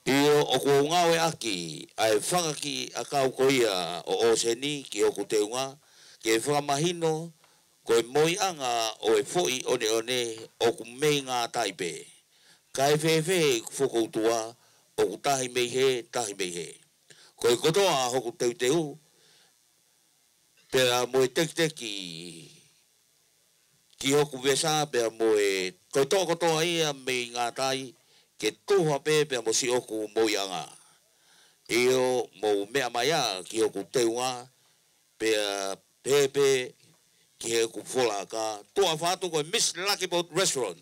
ʻIo, ʻoku ou ngāueʻaki ʻa e fanga kiʻi ʻakau ko ia ʻo ʻōseni ki hoku teunga, ke fakamahino ko e moiʻanga ʻo e foʻi ʻoneʻone ʻoku mei Ngātai pē. Kae fēfē ʻeku fokoutua, ʻoku tahi mei hē, tahi mei hē. Ko e kotoa hoku teuteu, pea mo e tekiteki ki hoku vesa, pea mo e, ko e tokotoa ia mei Ngātai, ke tuha pē pea mo siʻoku moiʻanga. ʻIo, mou meʻa mai ā ki hoku teunga, pea pehē pē ki heʻeku folaka. Tuʻa ʻofa atu, ko e Miss Lucky Pot Restaurant.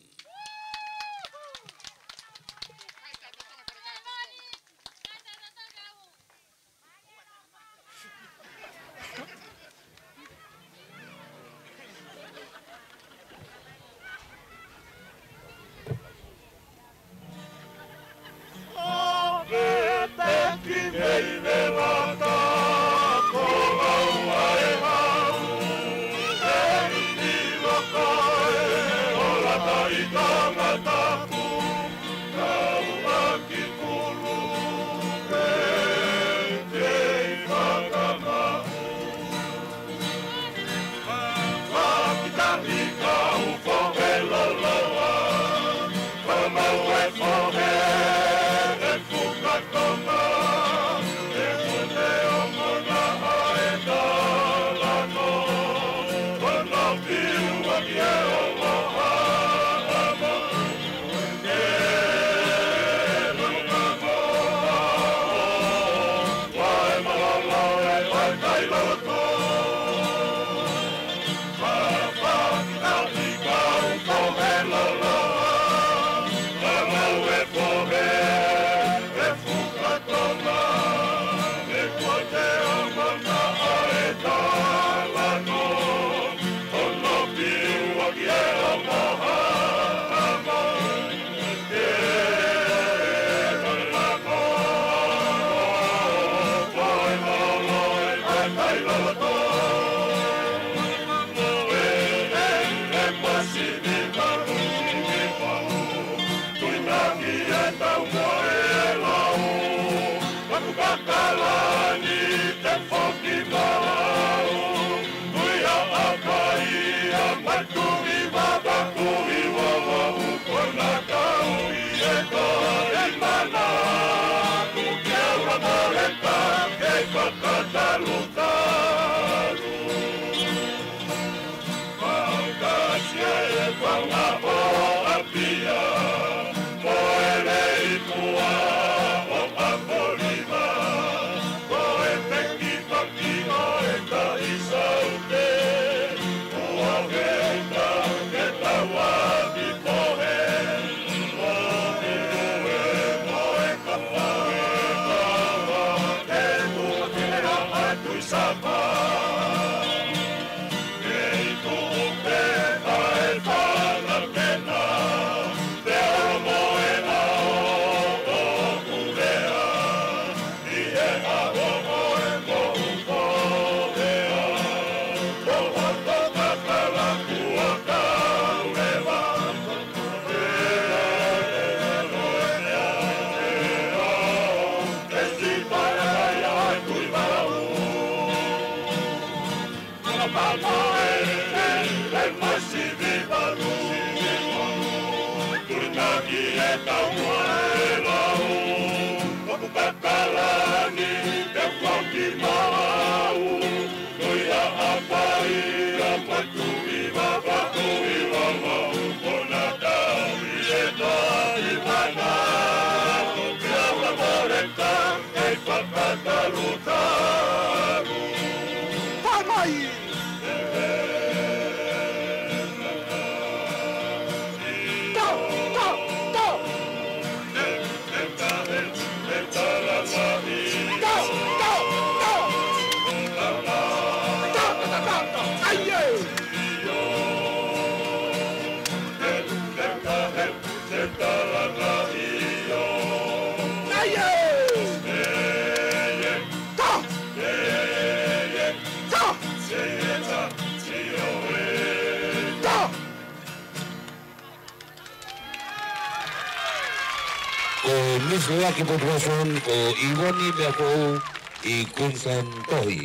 Ko e Miss Lucky Potu Vasuan ko Ivoni Meafoʻou ʻi Queensland Tohi.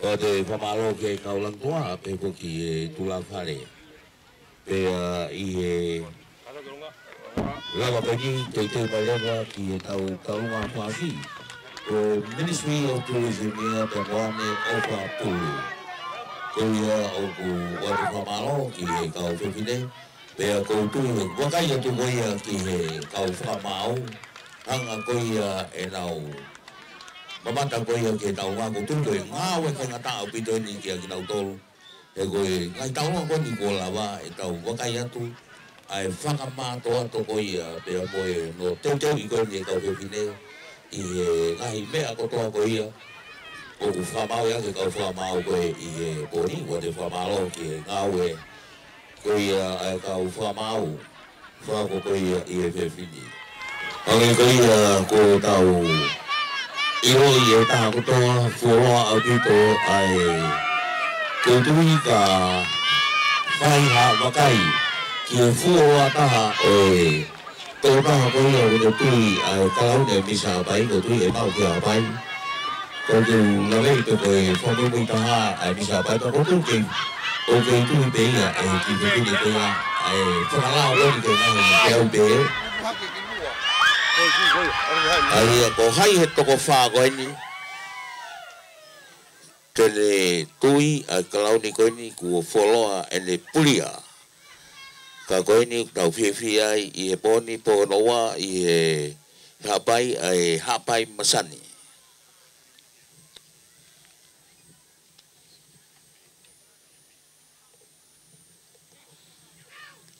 ʻOku te fakamālō ki he kau langi tuʻa, pehē foki ki he tulafale. Pea ʻi he lava ko eni, teuteu mai leva ki he tau talunga fāsiʻi. Ko e Ministry of Tourism ia pea mo ʻAne ʻOfa Pulu. Ko ia ʻoku ʻoatu fakamālō ki he kau fefine. Pea ʻoku ou tui ʻoku vakai atu ko ia ki he kau fakamaau. Hanga ko ia ʻenau mamata ko ia ki he talunga, ʻoku ou tui ko e ngāue faingataʻa ʻaupito eni kiate kinautolu. He ko e ngaahi talunga ko eni kuo lava ʻetau vakai atu ʻa e fakamātoato ko ia pea mo e hono teuteuʻi ko eni ʻe he kau fefine ʻi he ngaahi meʻa kotoa ko ia ʻoku fakamaauʻi ʻaki ʻe he kau fakamaau ko ē ʻi he pō ni. ʻOku te fakamālō ki he ngāue ko ia ʻa e kau fakamaau. Fakakoko ia ʻi he fefine. Hangē ko ia ko ʻetau ʻiloʻi ʻe he taha kotoa, fuoloa ʻaupito ʻa e, ʻoku ou tui ka fai ha vakai ki he fuoloa taha ʻo e tokotaha ko ia ʻoku tui ʻa e kalauni ʻa e Misa Haʻapai, ʻoku ou tui ʻe maʻu ki Haʻapai. ʻOku ou laveʻi pē ko e fakamuimui taha ʻa e Misa Haʻapai, ka ʻoku ou tui ke, ʻoku ou tui pē ia ʻe he kiʻi fefine ko ia ʻa e fakalao ko eni ke ngaahi ke au pē. ʻA ia ko hai he toko fā ko eni te ne tui ʻa e kalauni ko eni kuo fuoloa ʻene pulia. Ka ko eni ʻoku tau fiefia ai ʻi he pō ni, pō hono ua ʻi he Haʻapai, ʻa e Haʻapai Masani.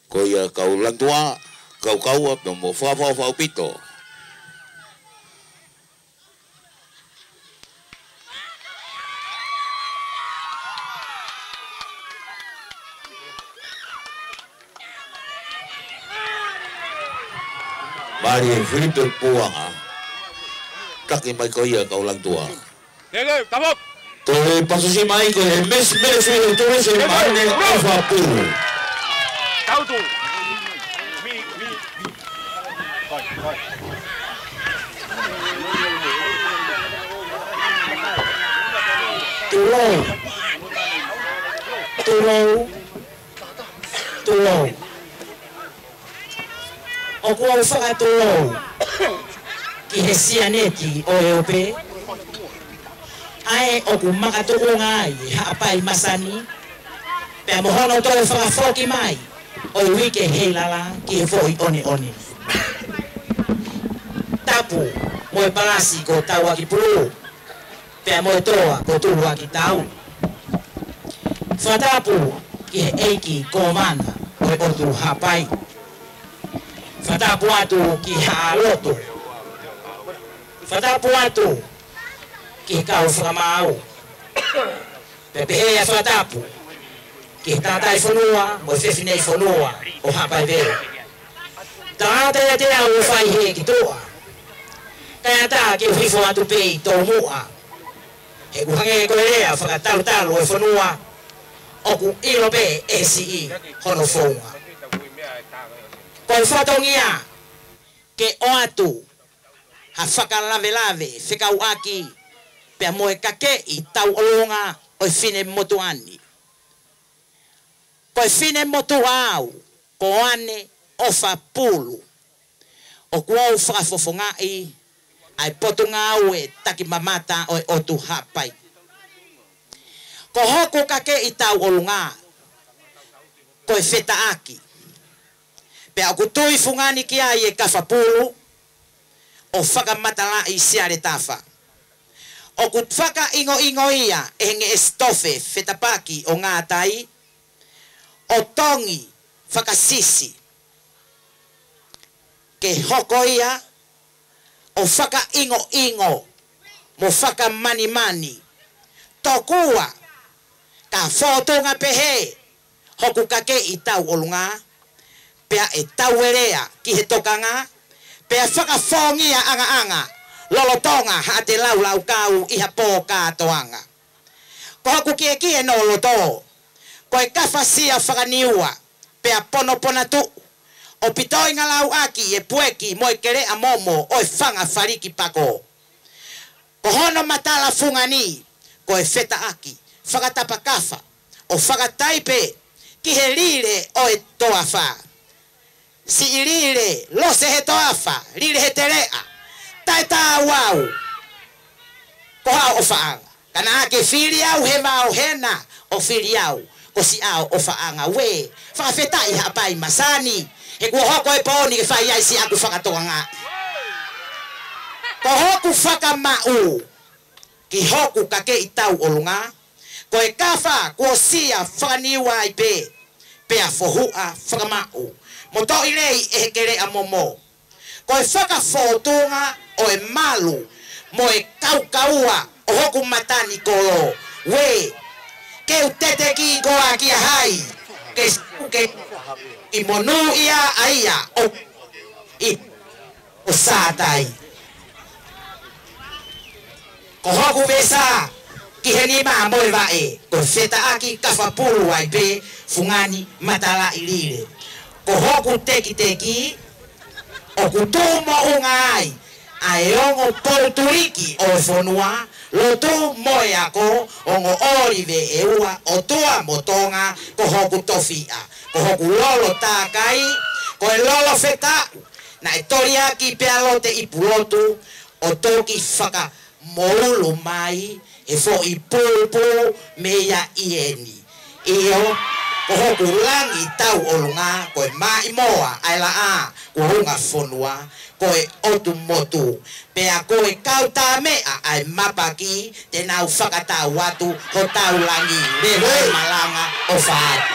Ko ia kau langi tuʻa, kau kaua pea mo fakaʻofoʻofa ʻaupito. Mālie Filipe Puanga. Taki mai ko ia kau langi tuʻa. Lele, come on. Ko e pāsesi mai ko e Miss Ministry of Tourism, ʻAne ʻOfa Pulu. Tautu. Mi, mi, mi. Vai, vai. Tulou. Tulou. Tulou. ʻOku ou fakatulou ki he Sianeti ʻo e ʻOpe, ʻa ē ʻoku makatuʻunga ai Haʻapai Masani, pea mo hono toe fakafoki mai ʻo e uike Heilala ki he foʻi ʻoneʻone. Tapu mo e palasi ko Tauakipulu, pea mo e toa ko Tuluakitau. Fakatapu ki he ʻEiki Kōvana ʻo e ʻOtu Haʻapai. Fakatapu atu ki Haʻalotu. Fakatapu atu ki he kau fakamaau. Pea pehē ʻa e fakatapu ki he tangataʻi fonua mo e fefine fonua ʻo Haʻapai Veo. Tangata ia te au ʻo fai he ki tuʻa. Kae ʻatā ke u hifo atu pē ʻi Toumuʻa. He ʻoku hangē ko e lea fakatautalu ʻo e fonua, ʻoku ʻilo pē ʻe he siʻi hono founga. Ko e fatongia ke ʻoatu ha fakalavelave fekauʻaki pea mo e kakeʻi tauʻolunga ʻo e finemotuʻa ni. Ko e finemotuʻa au, ko ʻAne ʻOfa Pulu. ʻOku ou fakafofongaʻi ʻa e Potungāue Takimamata ʻo e ʻOtu Haʻapai. Ko hoku kakeʻi tauʻolunga, ko e fetaʻaki. Pea ʻoku tui fungani ki ai ʻe Kafapulu, ʻo fakamatalaʻi Sialetafa. ʻOku fakaʻingoʻingo ia ʻe he ngeʻesi tofe fetapaki ʻo Ngātai, ʻo Tongi Fakasisi. Ke hoko ia ʻo fakaʻingoʻingo mo fakamanimani. Tokua ka fōtunga pehē hoku kakeʻi tauʻolunga, pea ʻe tauelea ki he tokanga, pea fakafongia angaʻanga lolotonga haʻate laulaukau ʻi ha pō kātoanga. Ko hoku kiekie ʻi loto, ko e kafa sia fakaniua, pea ponapona tuʻu, ʻo pitoinga lauʻaki e pueki mo e keleʻa momo ʻo e fanga faliki pako. Ko hono matala fungani, ko e fetaʻaki fakatapakafa ʻo fakataipe ki he lile ʻo e toafa. Siʻi lile, lose he toafa, lile he teleʻa, taʻe tāuau. Ko haʻo ʻofaʻanga. Ka naʻa ke fili au he vao hena ʻo fili au ko siʻao ʻofaʻanga, uē, fakafetaʻi Haʻapai Masani, he kuo hoko e pō ni ke fai ai siʻaku fakatokangaʻi. Ko hoku fakamaʻu ki hoku kakeʻi tauʻolunga, ko e kafa kuo sia fakaniua ai pē, pea fohuʻa fakamaʻu mo toʻilei ʻe he keleʻa momo. Ko e fakafōtunga ʻo e malu mo e kaukaua ʻo hoku matanikolo, uē, ke u tetekī koā kia hai, ke, ke, ʻi monūʻia ʻa ia ʻo, ʻi, ʻo Sātai. Ko hoku vesa ki he nima mo e vaʻe, ko e fetaʻaki kafa pulu ai pē fungani matalaʻi lile. Ko hoku tekiteki, ʻoku tuʻu moʻunga ai ʻa e ongo poutuliki ʻo e fonua, lotu mo e ako, ongo ʻoli veʻe ua, ʻOtua mo Tonga ko hoku tofiʻa. Ko hoku lolo tākai, ko e lolo fetaʻu, naʻe toliaki pea lote ipu lotu, ʻo toki fakamoʻulu mai he foʻi pūpū mei ʻa ʻi heni. ʻIo, ko hoku langi tauʻolunga, ko e maʻimoa ʻa e laʻā kuo unga fonua, ko e ʻotu motu, pea ko e kau tāmeʻa ʻa e mapaki, te nau fakatau atu hotau langi, lele malanga ʻofa atu.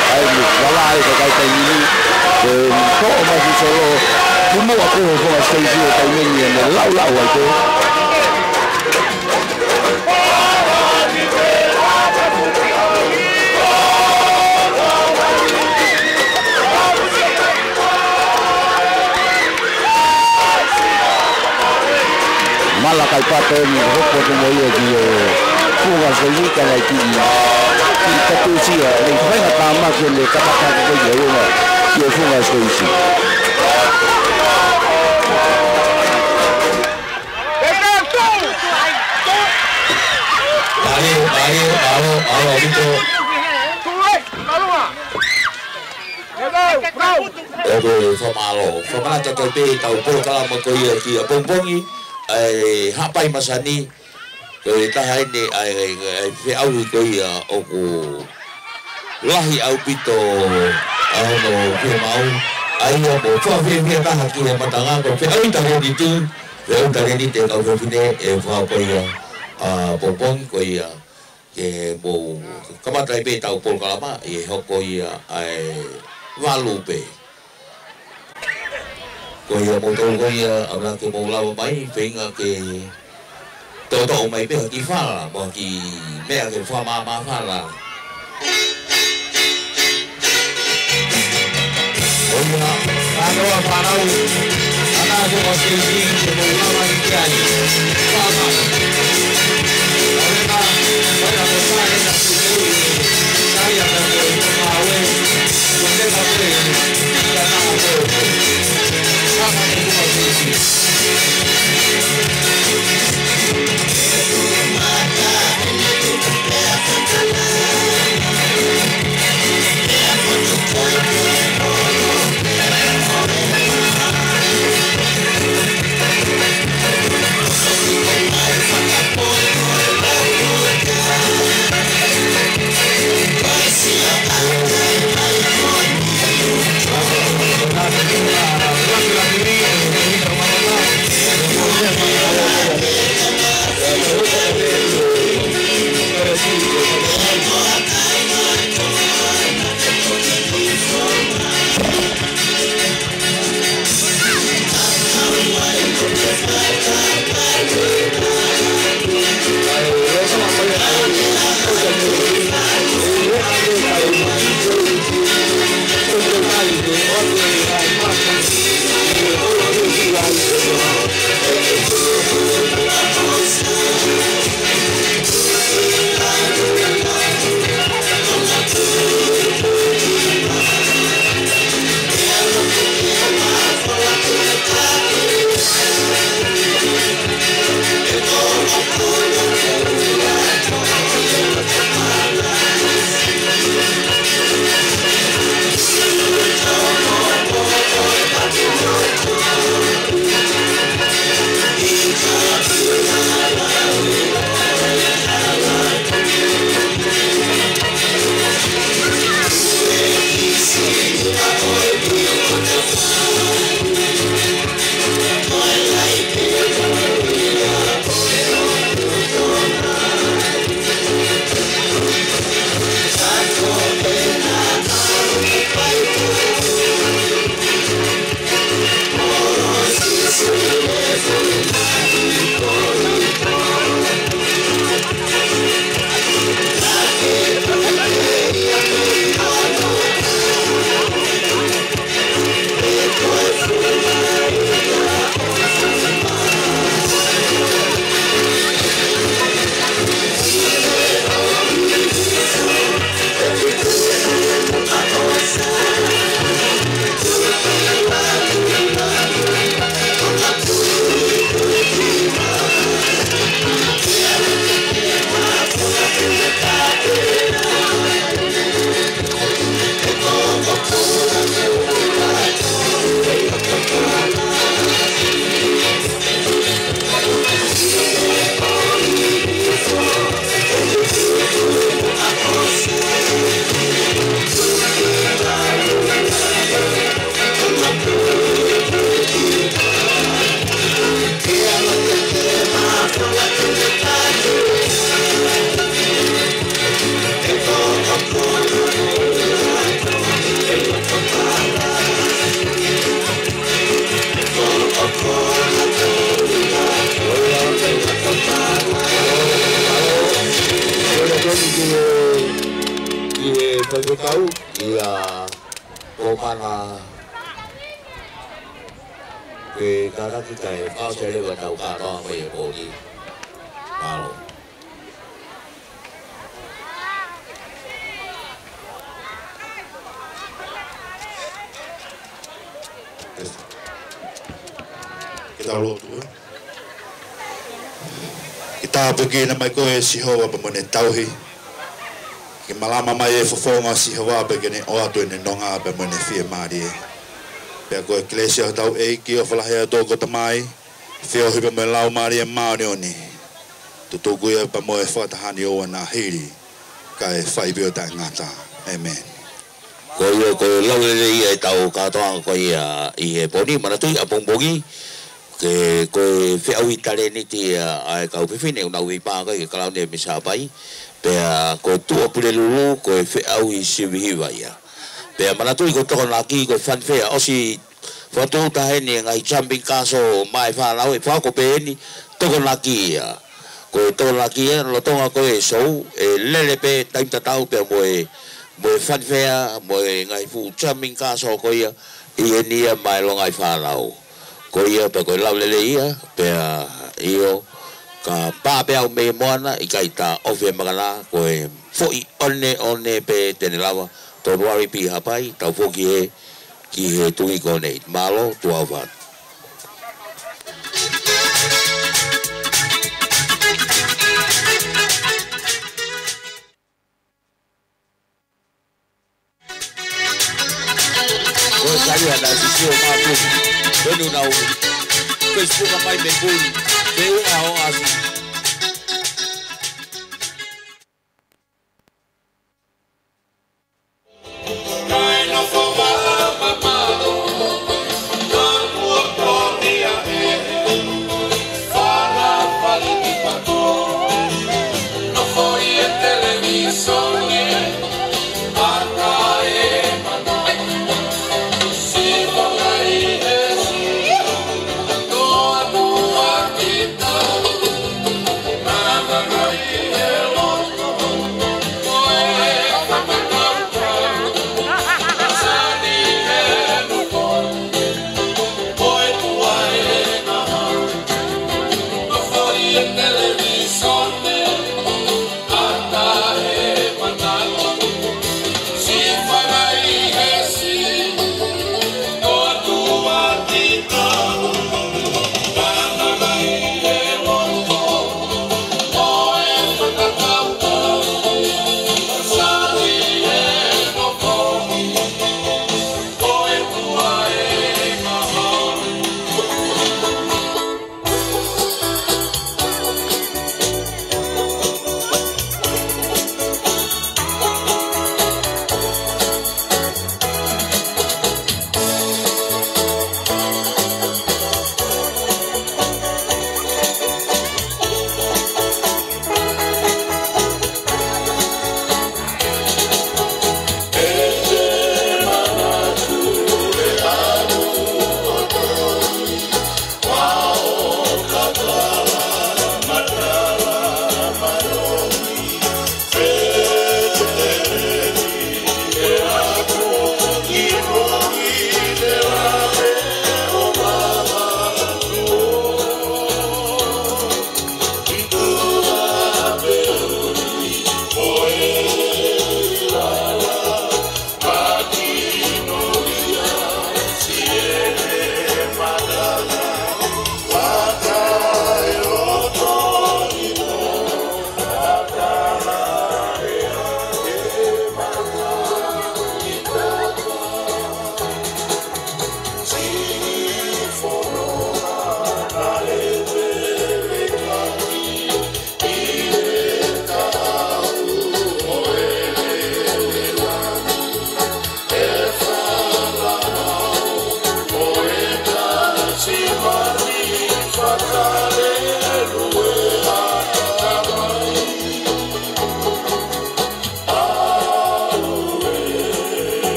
ʻa eni, vala ai ka kai taimi ni. Ko e toʻo mai ki solo. Kumu a ko e Fofonga Siteisi ʻo taimi ni ʻene laulau ai pē. Malakai Pato eni, hopo atu mo ia ki he Fofonga Siteisi ka nai ki, ki Katusia, ʻi he faingamālie ke ne kamata ko ia ʻi he Fofonga Siteisi. Mālie, mālie, mālō, mālō, ʻaupito. ʻOku fakamālō, fakamanatu atu pē ʻetau polokalama ko ia ki ʻapongipongi, ʻa e Haʻapai Masani, ko e taha eni ʻa e, ʻa e, ʻa e feʻauhi ko ia ʻoku lahi ʻaupito ʻa hono fiemaʻu, ʻa ia mo fakafiefia taha ki he matangako, feʻauhi talēniti, feʻauhi talēniti e kau fefine ʻe fā ko ia ʻapongipongi ko ia ke mou kamata ai pē ʻetau polokalama ʻi he hoko ia ʻa e valu pē. Ko ia mou tolu ko ia, ʻamanaki ke mou lava mai, feinga ke toʻotoʻo mai pē ha kiʻi fala, mo ha kiʻi meʻa ke fakamāmāfana. Ko ia, kātoa fānau, ʻamanaki ke mou lava mai ki ai. Fānau. ʻAmanaki, ʻamanaki ko e fānau, ʻamanaki ko e fānau. Ia, ko mana ke kātaki kae fakaʻosi leva ʻetau kātoa ko ia e pō ni. Mālō. Ke tau lotu, ē? Ke tāpuekina mai koe ʻe Sihova pea mo ʻene tauhi. Ke malama mai e fofonga ʻo Sihova pea ke ne ʻoatu ʻene nonga pea mo ʻene fiemālie. Pea ko e kelesi ʻa hotau ʻEiki ʻofa lahi ʻa e ʻOtua ko e Tamai, feohi pea mo e Laumālie Māʻoniʻoni, tutuku ia pea mo e fakataha ni ʻo ʻoua naʻa hili, kae fai pē ʻo taʻengata. ʻĒmeni. Ko ia, ko e lau lelei ia ʻetau kātoanga ko ia ʻi he pō ni, manatuʻi ʻapongipongi, ke, ko e feʻauhi talēniti ia ʻa e kau fefine ʻoku nau veivaka ʻi he kalauni ʻa e Misa Haʻapai, pea ko e Tuʻapulelulu, ko e feʻauhi sivi hiva ia. Pea manatuʻi ko e Tokonaki, ko e fanfare ʻosi Fakatūʻuta heni e ngaahi jumping castle maʻa e fānau, ʻe fakahoko pē eni, Tokonaki ia. Ko e Tokonaki ia, lolotonga ko e sou, ʻe lele pē taimi tatau pea mo e, mo e funfair, mo e ngaahi fuʻu jumping castle ko ia, ʻi heni ia maʻa e longaʻi fānau. Ko ia pea ko e lau lelei ia, pea ʻio, kapau pē ʻe ʻalu mei he moana, ʻikai taʻofi e makana, ko e foʻi ʻoneʻone pē te ne lava, Don't worry, Pīhapai, tau foki hē ki he tuʻi ko eni. Mālō, tuʻa ʻofa atu. Ko e kaia na sisio mākuni. Ko eni ʻoku nau Facebook mai mei muli. Ke unga o asi.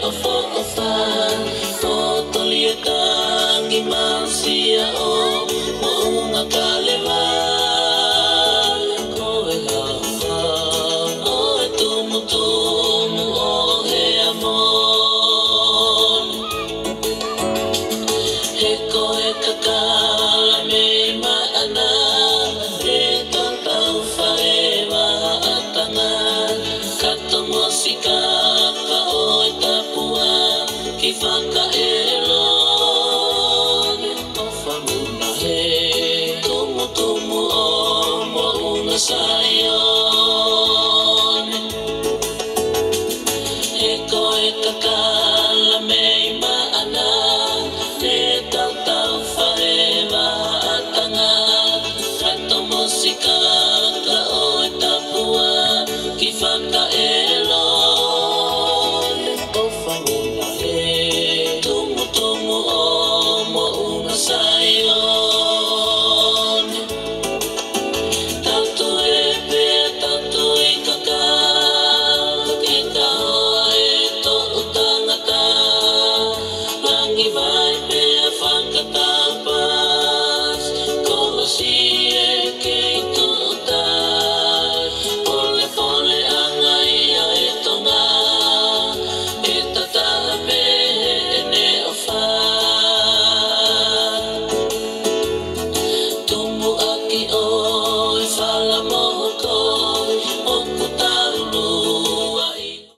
ʻOfa, ʻofa.